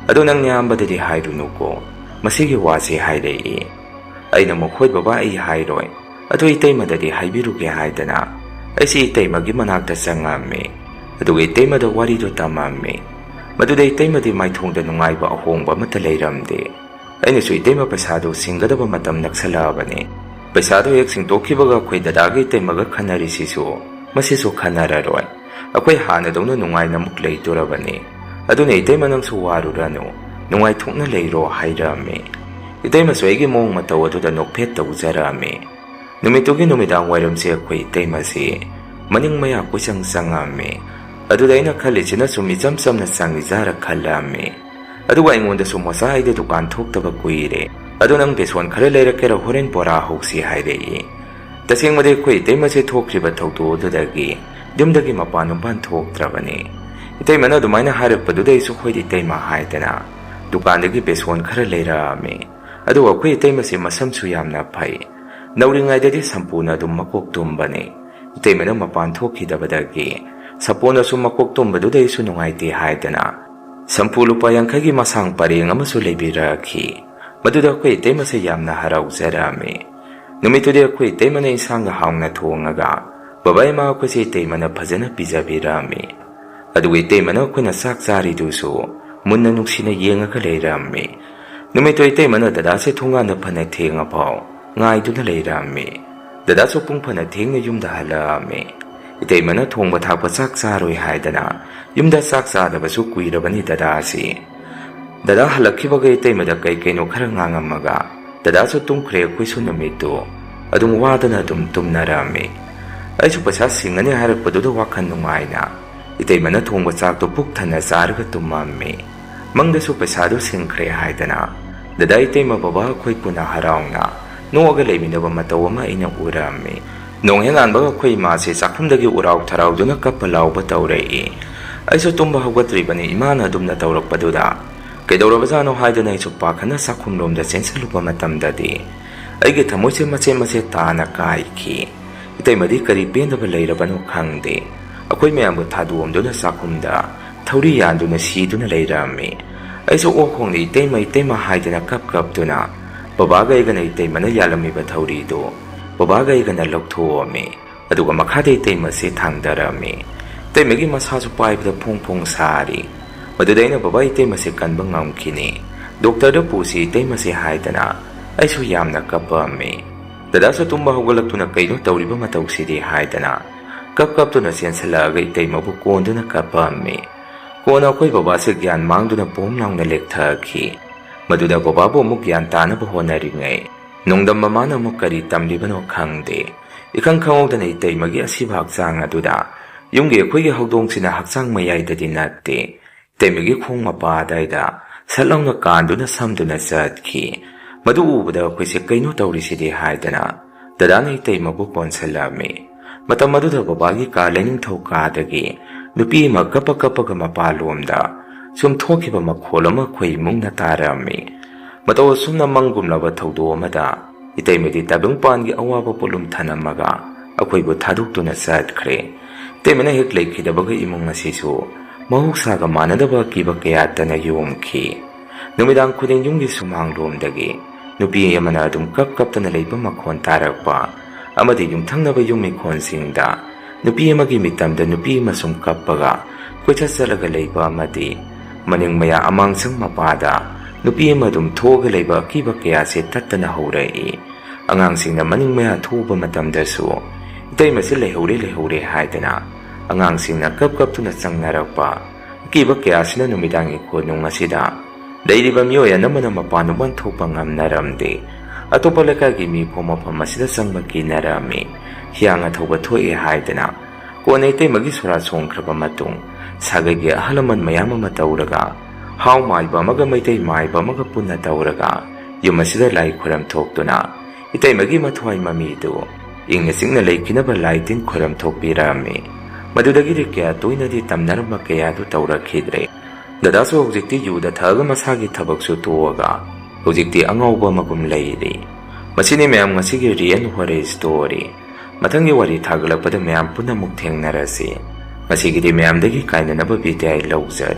ꯑꯗꯣ ꯅꯪ ꯅꯌꯥꯝꯕꯗꯗꯤ ꯍꯥꯏꯔꯨꯅꯨꯀꯣ, ꯃꯁꯤꯒꯤ ꯋꯥꯁꯦ" ꯍꯥꯏꯔꯛꯏ꯫ ꯑꯩꯅ ꯑꯃꯨꯛ, "ꯍꯣꯏ ꯕꯕꯥ, ꯑꯩ ꯍꯥꯏꯔꯣꯏ꯫ ꯑꯗꯣ ꯏꯇꯩꯃꯗꯗꯤ ꯍꯥꯏꯕꯤꯔꯨꯒꯦ" ꯍꯥꯏꯗꯅ ꯑꯩꯁꯦ ꯏꯇꯩꯃꯒꯤ ꯃꯅꯥꯛꯇ ꯆꯪꯉꯝꯃꯤ꯫ ꯑꯗꯨꯒ ꯏꯇꯩꯃꯗ ꯋꯥꯔꯤꯗꯣ ꯇꯝꯃꯝꯃꯤ꯫ ꯃꯗꯨꯗ ꯏꯇꯩꯃꯗꯤ ꯃꯥꯏꯊꯣꯡꯗ ꯅꯨꯡꯉꯥꯏꯕ ꯑꯍꯣꯡꯕ ꯑꯃꯠꯇ ꯂꯩꯔꯝꯗꯦ꯫ ꯑꯩꯅꯁꯨ, "ꯏꯇꯩꯃ, ꯄꯩꯁꯥꯗꯨ ꯁꯤꯡꯒꯗꯕ ꯃꯇꯝ ꯅꯛꯁꯜꯂꯛꯑꯕꯅꯤ꯫ ꯄꯩꯁꯥꯗꯨ ꯍꯦꯛ ꯁꯤꯡꯗꯣꯛꯈꯤꯕꯒ ꯑꯩꯈꯣꯏ ꯗꯗꯥꯒ ꯏꯇꯩꯃꯒ ꯈꯟꯅꯔꯤꯁꯤꯁꯨ, ꯃꯁꯤꯁꯨ ꯈꯟꯅꯔꯔꯣꯏ꯫ ꯑꯩꯈꯣꯏ ꯍꯥꯟꯅꯗꯧꯅ ꯅꯨꯡꯉꯥꯏꯅ ꯑꯃꯨꯛ ꯂꯩꯗꯣꯔꯕꯅꯤ꯫ ꯑꯗꯨꯅ ꯏꯇꯩꯃ, ꯅꯪꯁꯨ ꯋꯥꯔꯨꯔꯅꯨ, ꯅꯨꯡꯉꯥꯏꯊꯣꯛꯅ ꯂꯩꯔꯣ" ꯍꯥꯏꯔꯛꯑꯝꯃꯤ꯫ ꯏꯇꯩꯃꯁꯨ ꯑꯩꯒꯤ ꯃꯑꯣꯡ ꯃꯇꯧ ꯑꯗꯨꯗ ꯅꯣꯛꯐꯦꯠ ꯇꯧꯖꯔꯛꯑꯝꯃꯤ꯫ ꯅꯨꯃꯤꯠꯇꯨꯒꯤ ꯅꯨꯃꯤꯗꯥꯡ ꯋꯥꯏꯔꯝꯁꯦ ꯑꯩꯈꯣꯏ ꯏꯇꯩꯃꯁꯤ ꯃꯅꯤꯡ ꯃꯌꯥ ꯀꯣꯏꯆꯪ ꯆꯪꯉꯛꯑꯝꯃꯤ꯫ ꯑꯗꯨꯗ ꯑꯩꯅ ꯈꯜꯂꯤꯁꯤꯅ ꯁꯨꯝ ꯏꯆꯝ ꯆꯝꯅ ꯆꯪꯉꯤꯖꯥꯔ ꯈꯜꯂꯛꯑꯝꯃꯤ꯫ ꯑꯗꯨꯒ ꯑꯩꯉꯣꯟꯗꯁꯨ "ꯃꯣꯆꯥ, ꯑꯩꯗꯤ ꯗꯨꯀꯥꯟ ꯊꯣꯛꯇꯕ ꯀꯨꯏꯔꯦ, ꯑꯗꯣ ꯅꯪ ꯕꯦꯁꯣꯟ ꯈꯔ ꯂꯩꯔꯛꯀꯦꯔꯥ? ꯍꯣꯔꯦꯟ ꯕꯣꯔꯥ ꯍꯧꯁꯤ" ꯍꯥꯏꯔꯛꯏ꯫ ꯇꯁꯦꯡꯕꯗꯤ ꯑꯩꯈꯣꯏ ꯏꯇꯩꯃꯁꯦ ꯊꯣꯛꯈ꯭ꯔꯤꯕ ꯊꯧꯗꯣꯛ ꯑꯗꯨꯗꯒꯤ ꯌꯨꯝꯗꯒꯤ ꯃꯄꯥꯟ ꯃꯄꯥꯟ ꯊꯣꯛꯇ꯭ꯔꯕꯅꯤ꯫ ꯏꯇꯩꯃꯅ ꯑꯗꯨꯃꯥꯏꯅ ꯍꯥꯏꯔꯛꯄꯗꯨꯗ ꯑꯩꯁꯨ "ꯍꯣꯏ ꯏꯇꯩꯃ" ꯍꯥꯏꯗꯅ ꯗꯨꯀꯥꯟꯗꯒꯤ ꯕꯦꯁꯣꯟ ꯈꯔ ꯂꯩꯔꯛꯑꯝꯃꯤ꯫ ꯑꯗꯨꯒ ꯑꯩꯈꯣꯏ ꯏꯇꯩꯃꯁꯦ ꯃꯁꯝꯁꯨ ꯌꯥꯝꯅ ꯐꯩ꯫ ꯅꯧꯔꯤꯉꯩꯗꯗꯤ ꯁꯝꯄꯨꯅ ꯑꯗꯨꯝ ꯃꯀꯣꯛ ꯇꯨꯝꯕꯅꯤ꯫ ꯏꯇꯩꯃꯅ ꯃꯄꯥꯟ ꯊꯣꯛꯈꯤꯗꯕꯗꯒꯤ ꯁꯝꯄꯨꯅꯁꯨ ꯃꯀꯣꯛ ꯇꯨꯝꯕꯗꯨꯗ ꯑꯩꯁꯨ ꯅꯨꯡꯉꯥꯏꯇꯦ ꯍꯥꯏꯗꯅ ꯁꯝꯄꯨ ꯂꯨꯄꯥ ꯌꯥꯡꯈꯩꯒꯤ ꯃꯁꯥꯡ ꯄꯔꯦꯡ ꯑꯃꯁꯨ ꯂꯩꯕꯤꯔꯛꯈꯤ꯫ ꯃꯗꯨꯗ ꯑꯩꯈꯣꯏ ꯏꯇꯩꯃꯁꯦ ꯌꯥꯝꯅ ꯍꯔꯥꯎꯖꯔꯛꯑꯝꯃꯤ꯫ ꯅꯨꯃꯤꯠꯇꯨꯗꯤ ꯑꯩꯈꯣꯏ ꯏꯇꯩꯃꯅ ꯏꯟꯁꯥꯡꯒ ꯍꯥꯎꯅ ꯊꯣꯡꯉꯒ ꯕꯕꯥ ꯏꯃꯥ ꯑꯩꯈꯣꯏꯁꯦ ꯏꯇꯩꯃꯅ ꯐꯖꯅ ꯄꯤꯖꯕꯤꯔꯛꯑꯝꯃꯤ꯫ ꯑꯗꯨꯒ ꯏꯇꯩꯃꯅ ꯑꯩꯈꯣꯏꯅ ꯆꯥꯛ ꯆꯥꯔꯤꯗꯨꯁꯨ ꯃꯨꯟꯅ ꯅꯨꯡꯁꯤꯅ ꯌꯦꯡꯉꯒ ꯂꯩꯔꯝꯃꯤ꯫ ꯅꯨꯃꯤꯠꯇꯨ ꯏꯇꯩꯃꯅ ꯗꯗꯥꯁꯦ ꯊꯣꯡꯒꯥꯟꯗ ꯐꯅ ꯊꯦꯡꯉꯐꯥꯎ ꯉꯥꯏꯗꯨꯅ ꯂꯩꯔꯝꯃꯤ꯫ ꯗꯗꯥꯁꯨ ꯄꯨꯡ ꯐꯅ ꯊꯦꯡꯅ ꯌꯨꯝꯗ ꯍꯜꯂꯛꯑꯝꯃꯤ꯫ ꯏꯇꯩꯃꯅ ꯊꯣꯡꯕ ꯊꯥꯛꯄ ꯆꯥꯛ ꯆꯥꯔꯣꯏ ꯍꯥꯏꯗꯅ ꯌꯨꯝꯗ ꯆꯥꯛ ꯆꯥꯗꯕꯁꯨ ꯀꯨꯏꯔꯕꯅꯤ ꯗꯗꯥꯁꯤ꯫ ꯗꯗꯥ ꯍꯜꯂꯛꯈꯤꯕꯒ ꯏꯇꯩꯃꯗ ꯀꯩ ꯀꯩꯅꯣ ꯈꯔ ꯉꯥꯡꯉꯝꯃꯒ ꯗꯗꯥꯁꯨ ꯇꯨꯝꯈ꯭ꯔꯦ꯫ ꯑꯩꯈꯣꯏꯁꯨ ꯅꯨꯃꯤꯠꯇꯨ ꯑꯗꯨꯝ ꯋꯥꯗꯅ ꯑꯗꯨꯝ ꯇꯨꯝꯅꯔꯝꯃꯤ꯫ ꯑꯩꯁꯨ ꯄꯩꯁꯥ ꯁꯤꯡꯒꯅꯤ ꯍꯥꯏꯔꯛꯄꯗꯨꯗ ꯋꯥꯈꯜ ꯅꯨꯡꯉꯥꯏꯅ ꯏꯇꯩꯃꯅ ꯊꯣꯡꯕ ꯆꯥꯛꯇꯣ ꯄꯨꯛ ꯊꯟꯅ ꯆꯥꯔꯒ ꯇꯨꯝꯃꯝꯃꯤ꯫ ꯃꯪꯗꯁꯨ ꯄꯩꯁꯥꯗꯣ ꯁꯤꯡꯈ꯭ꯔꯦ ꯍꯥꯏꯗꯅ ꯗꯗꯥ ꯏꯇꯩꯃ ꯕꯕꯥ ꯑꯩꯈꯣꯏ ꯄꯨꯟꯅ ꯍꯔꯥꯎꯅ ꯅꯣꯛꯑꯒ ꯂꯩꯃꯤꯟꯅꯕ ꯃꯇꯧ ꯑꯃ ꯑꯩꯅ ꯎꯔꯝꯃꯤ꯫ ꯅꯣꯡ ꯍꯦꯛ ꯉꯥꯟꯕꯒ ꯑꯩꯈꯣꯏ ꯏꯃꯥꯁꯦ ꯆꯥꯛꯈꯨꯝꯗꯒꯤ ꯎꯔꯥꯎ ꯊꯔꯥꯎꯗꯨꯅ ꯀꯞꯄ ꯂꯥꯎꯕ ꯇꯧꯔꯛꯏ꯫ ꯑꯩꯁꯨ ꯇꯨꯝꯕ ꯍꯧꯒꯠꯇ꯭ꯔꯤꯕꯅꯤ, ꯏꯃꯥꯅ ꯑꯗꯨꯝꯅ ꯇꯧꯔꯛꯄꯗꯨꯗ ꯀꯩꯗꯧꯔꯕꯖꯥꯠꯅꯣ ꯍꯥꯏꯗꯅ ꯑꯩꯁꯨ ꯄꯥꯈꯠꯅ ꯆꯥꯛꯈꯨꯝꯂꯣꯝꯗ ꯆꯦꯟꯁꯤꯜꯂꯨꯕ ꯃꯇꯝꯗꯗꯤ ꯑꯩꯒꯤ ꯊꯃꯣꯏꯁꯦ ꯃꯆꯦꯠ ꯃꯆꯦꯠ ꯇꯥꯅ ꯀꯥꯏꯈꯤ꯫ ꯏꯇꯩꯃꯗꯤ ꯀꯔꯤ ꯄꯦꯟꯗꯕ ꯂꯩꯔꯕꯅꯣ ꯈꯪꯗꯦ, ꯑꯩꯈꯣꯏ ꯃꯌꯥꯝꯕꯨ ꯊꯥꯗꯣꯛꯑꯝꯗꯨꯅ ꯆꯥꯛꯈꯨꯝꯗ ꯊꯧꯔꯤ ꯌꯥꯟꯗꯨꯅ ꯁꯤꯗꯨꯅ ꯂꯩꯔꯝꯃꯤ꯫ ꯑꯩꯁꯨ ꯑꯣꯛ ꯈꯣꯡꯅ "ꯏꯇꯩꯃ, ꯏꯇꯩꯃ" ꯍꯥꯏꯗꯅ ꯀꯞ ꯀꯞꯇꯨꯅ ꯕꯕꯥꯒ ꯑꯩꯒꯅ ꯏꯇꯩꯃꯅ ꯌꯥꯜꯂꯝꯃꯤꯕ ꯊꯧꯔꯤꯗꯨ ꯕꯕꯥꯒ ꯑꯩꯒꯅ ꯂꯧꯊꯣꯛꯑꯝꯃꯤ꯫ ꯑꯗꯨꯒ ꯃꯈꯥꯗ ꯏꯇꯩꯃꯁꯤ ꯊꯥꯡꯗꯔꯝꯃꯤ꯫ ꯏꯇꯩꯃꯒꯤ ꯃꯁꯥꯁꯨ ꯄꯥꯏꯕꯗ ꯐꯣꯡ ꯐꯣꯡ ꯁꯥꯔꯤ꯫ ꯃꯗꯨꯗ ꯑꯩꯅ "ꯕꯕꯥ, ꯏꯇꯩꯃꯁꯦ ꯀꯟꯕ ꯉꯝꯈꯤꯅꯤ, ꯗꯣꯛꯇꯔꯗ ꯄꯨꯁꯤ ꯏꯇꯩꯃꯁꯦ" ꯍꯥꯏꯗꯅ ꯑꯩꯁꯨ ꯌꯥꯝꯅ ꯀꯞꯄꯝꯃꯤ꯫ ꯗꯗꯥꯁꯨ ꯇꯨꯝꯕ ꯍꯧꯒꯠꯂꯛꯇꯨꯅ "ꯀꯩꯅꯣ ꯇꯧꯔꯤꯕ ꯃꯇꯧꯁꯤꯗꯤ" ꯍꯥꯏꯗꯅ ꯀꯞ ꯀꯞꯇꯨꯅ ꯆꯦꯟꯁꯤꯜꯂꯛꯑꯒ ꯏꯇꯩꯃꯕꯨ ꯀꯣꯟꯗꯨꯅ ꯀꯞꯄꯝꯃꯤ꯫ ꯀꯣꯟꯅ ꯑꯩꯈꯣꯏ ꯕꯕꯥꯁꯦ ꯒ꯭ꯌꯥꯟ ꯃꯥꯡꯗꯨꯅ ꯄꯣꯝ ꯂꯥꯎꯅ ꯂꯦꯛꯊꯈꯤ꯫ ꯃꯗꯨꯗ ꯕꯕꯥꯕꯨ ꯑꯃꯨꯛ ꯒ꯭ꯌꯥꯟ ꯇꯥꯅꯕ ꯍꯣꯠꯅꯔꯤꯉꯩ, ꯅꯣꯡꯗꯝ ꯃꯃꯥꯅ ꯑꯃꯨꯛ ꯀꯔꯤ ꯇꯝꯂꯤꯕꯅꯣ ꯈꯪꯗꯦ꯫ ꯏꯈꯪ ꯈꯪꯍꯧꯗꯅ ꯏꯇꯩꯃꯒꯤ ꯑꯁꯤꯕ ꯍꯛꯆꯥꯡ ꯑꯗꯨꯗ ꯌꯨꯝꯒꯤ ꯑꯩꯈꯣꯏꯒꯤ ꯍꯧꯗꯣꯡꯁꯤꯅ ꯍꯛꯆꯥꯡ ꯃꯌꯥꯏꯗꯗꯤ ꯅꯠꯇꯦ, ꯏꯇꯩꯃꯒꯤ ꯈꯣꯡ ꯃꯄꯥ ꯑꯗꯥꯏꯗ ꯁꯠ ꯂꯥꯎꯅ ꯀꯥꯟꯗꯨꯅ ꯁꯝꯗꯨꯅ ꯆꯠꯈꯤ꯫ ꯃꯗꯨ ꯎꯕꯗ ꯑꯩꯈꯣꯏꯁꯦ "ꯀꯩꯅꯣ ꯇꯧꯔꯤꯁꯤꯗꯤ?" ꯍꯥꯏꯗꯅ ꯗꯗꯥꯅ ꯏꯇꯩꯃꯕꯨ ꯀꯣꯟꯁꯤꯜꯂꯝꯃꯤ꯫ ꯃꯇꯝ ꯑꯗꯨꯗ ꯕꯕꯥꯒꯤ ꯀꯥ ꯂꯩꯅꯤꯡꯊꯧ ꯀꯥꯗꯒꯤ ꯅꯨꯄꯤ ꯑꯃ ꯀꯞꯄ ꯀꯞꯄꯒ ꯃꯄꯥꯟꯂꯣꯝꯗ ꯁꯨꯝ ꯊꯣꯛꯈꯤꯕ ꯃꯈꯣꯜ ꯑꯃ ꯑꯩꯈꯣꯏ ꯏꯃꯨꯡꯅ ꯇꯥꯔꯝꯃꯤ꯫ ꯃꯇꯧ ꯑꯁꯨꯝꯅ ꯃꯪꯒꯨꯝꯂꯕ ꯊꯧꯗꯣꯛ ꯑꯃꯗ ꯏꯇꯩꯃꯗꯤ ꯇꯥꯏꯕꯪꯄꯥꯟꯒꯤ ꯑꯋꯥꯕ ꯄꯣꯠꯂꯨꯝ ꯊꯅꯝꯃꯒ ꯑꯩꯈꯣꯏꯕꯨ ꯊꯥꯗꯣꯛꯇꯨꯅ ꯆꯠꯈ꯭ꯔꯦ꯫ ꯏꯇꯩꯃꯅ ꯍꯦꯛ ꯂꯩꯈꯤꯗꯕꯒ ꯏꯃꯨꯡ ꯑꯁꯤꯁꯨ ꯃꯍꯧꯁꯥꯒ ꯃꯥꯟꯅꯗꯕ ꯑꯀꯤꯕ ꯀꯌꯥꯇꯅ ꯌꯣꯝꯈꯤ꯫ ꯅꯨꯃꯤꯗꯥꯡ ꯈꯨꯗꯤꯡ ꯌꯨꯝꯒꯤ ꯁꯨꯃꯥꯡꯂꯣꯝꯗꯒꯤ ꯅꯨꯄꯤ ꯑꯃꯅ ꯑꯗꯨꯝ ꯀꯞ ꯀꯞꯇꯅ ꯂꯩꯕ ꯃꯈꯣꯟ ꯇꯥꯔꯛꯄ ꯑꯃꯗꯤ ꯌꯨꯝꯊꯪꯅꯕ ꯌꯨꯝ ꯏꯪꯈꯣꯜꯁꯤꯡꯗ ꯅꯨꯄꯤ ꯑꯃꯒꯤ ꯃꯤꯇꯝꯗ ꯅꯨꯄꯤ ꯑꯃ ꯁꯨꯝ ꯀꯞꯄꯒ ꯀꯣꯏꯆꯠ ꯆꯠꯂꯒ ꯂꯩꯕ ꯑꯃꯗꯤ ꯃꯅꯤꯡ ꯃꯌꯥ ꯑꯃꯥꯡꯁꯪ ꯃꯄꯥꯗ ꯅꯨꯄꯤ ꯑꯃ ꯑꯗꯨꯝ ꯊꯣꯛꯑꯒ ꯂꯩꯕ ꯑꯀꯤꯕ ꯀꯌꯥꯁꯦ ꯇꯠꯇꯅ ꯍꯧꯔꯛꯏ꯫ ꯑꯉꯥꯡꯁꯤꯡꯅ ꯃꯅꯤꯡ ꯃꯌꯥ ꯊꯣꯛꯎꯕ ꯃꯇꯝꯗꯁꯨ ꯏꯇꯩꯃꯁꯤ "ꯂꯩꯍꯧꯔꯦ, ꯂꯩꯍꯧꯔꯦ" ꯍꯥꯏꯗꯅ ꯑꯉꯥꯡꯁꯤꯡꯅ ꯀꯞ ꯀꯞꯇꯨꯅ ꯆꯪꯅꯔꯛꯄ ꯑꯀꯤꯕ ꯀꯌꯥꯁꯤꯅ ꯅꯨꯃꯤꯗꯥꯡꯒꯤ ꯀꯣꯅꯨꯡ ꯑꯁꯤꯗ ꯂꯩꯔꯤꯕ ꯃꯤꯑꯣꯏ ꯑꯅꯝꯕꯅ ꯃꯄꯥꯟ ꯎꯄꯥꯟ ꯊꯣꯛꯄ ꯉꯝꯅꯔꯝꯗꯦ꯫ ꯑꯇꯣꯞꯄ ꯂꯩꯀꯥꯏꯒꯤ ꯃꯤ ꯐꯥꯎ ꯃꯐꯝ ꯑꯁꯤꯗ ꯆꯪꯕ ꯀꯤꯅꯔꯝꯃꯤ꯫ ꯍꯤꯌꯥꯡ ꯑꯊꯧꯕ ꯊꯣꯛꯑꯦ ꯍꯥꯏꯗꯅ ꯀꯣꯟꯅ ꯏꯇꯩꯃꯒꯤ ꯁꯣꯔꯥ ꯁꯣꯟꯈ꯭ꯔꯕ ꯃꯇꯨꯡ ꯁꯥꯒꯩꯒꯤ ꯑꯍꯜ ꯂꯃꯟ ꯃꯌꯥꯝ ꯑꯃ ꯇꯧꯔꯒ ꯍꯥꯎ ꯃꯥꯏꯕ ꯑꯃꯒ ꯃꯩꯇꯩ ꯃꯥꯏꯕ ꯑꯃꯒ ꯄꯨꯟꯅ ꯇꯧꯔꯒ ꯌꯨꯝ ꯑꯁꯤꯗ ꯂꯥꯏ ꯈꯨꯔꯝ ꯊꯣꯛꯇꯨꯅ ꯏꯇꯩꯃꯒꯤ ꯃꯊ꯭ꯋꯥꯏ ꯃꯃꯤꯗꯨ ꯏꯪꯅ ꯆꯤꯛꯅ ꯂꯩꯈꯤꯅꯕ ꯂꯥꯏ ꯇꯤꯟ ꯈꯨꯔꯝ ꯊꯣꯛꯄꯤꯔꯝꯃꯤ꯫ ꯃꯗꯨꯗꯒꯤꯗꯤ ꯀꯌꯥ ꯇꯣꯏꯅꯗꯤ ꯇꯝꯅꯔꯝꯕ ꯀꯌꯥꯗꯨ ꯇꯧꯔꯛꯈꯤꯗ꯭ꯔꯦ꯫ ꯗꯗꯥꯁꯨ ꯍꯧꯖꯤꯛꯇꯤ ꯌꯨꯗ ꯊꯛꯑꯒ ꯃꯁꯥꯒꯤ ꯊꯕꯛꯁꯨ ꯇꯣꯛꯑꯒ ꯍꯧꯖꯤꯛꯇꯤ ꯑꯉꯥꯎꯕ ꯑꯃꯒꯨꯝ ꯂꯩꯔꯤ꯫ ꯃꯁꯤꯅꯤ ꯃꯌꯥꯝ ꯉꯁꯤꯒꯤ Real Horror Story꯫ ꯃꯊꯪꯒꯤ ꯋꯥꯔꯤ ꯊꯥꯒꯠꯂꯛꯄꯗ ꯃꯌꯥꯝ ꯄꯨꯟꯅ ꯑꯃꯨꯛ ꯊꯦꯡꯅꯔꯁꯤ꯫ ꯉꯁꯤꯒꯤꯗꯤ ꯃꯌꯥꯝꯗꯒꯤ ꯀꯥꯏꯅꯅꯕ ꯕꯤꯗꯥꯏ ꯂꯧꯖꯔꯦ꯫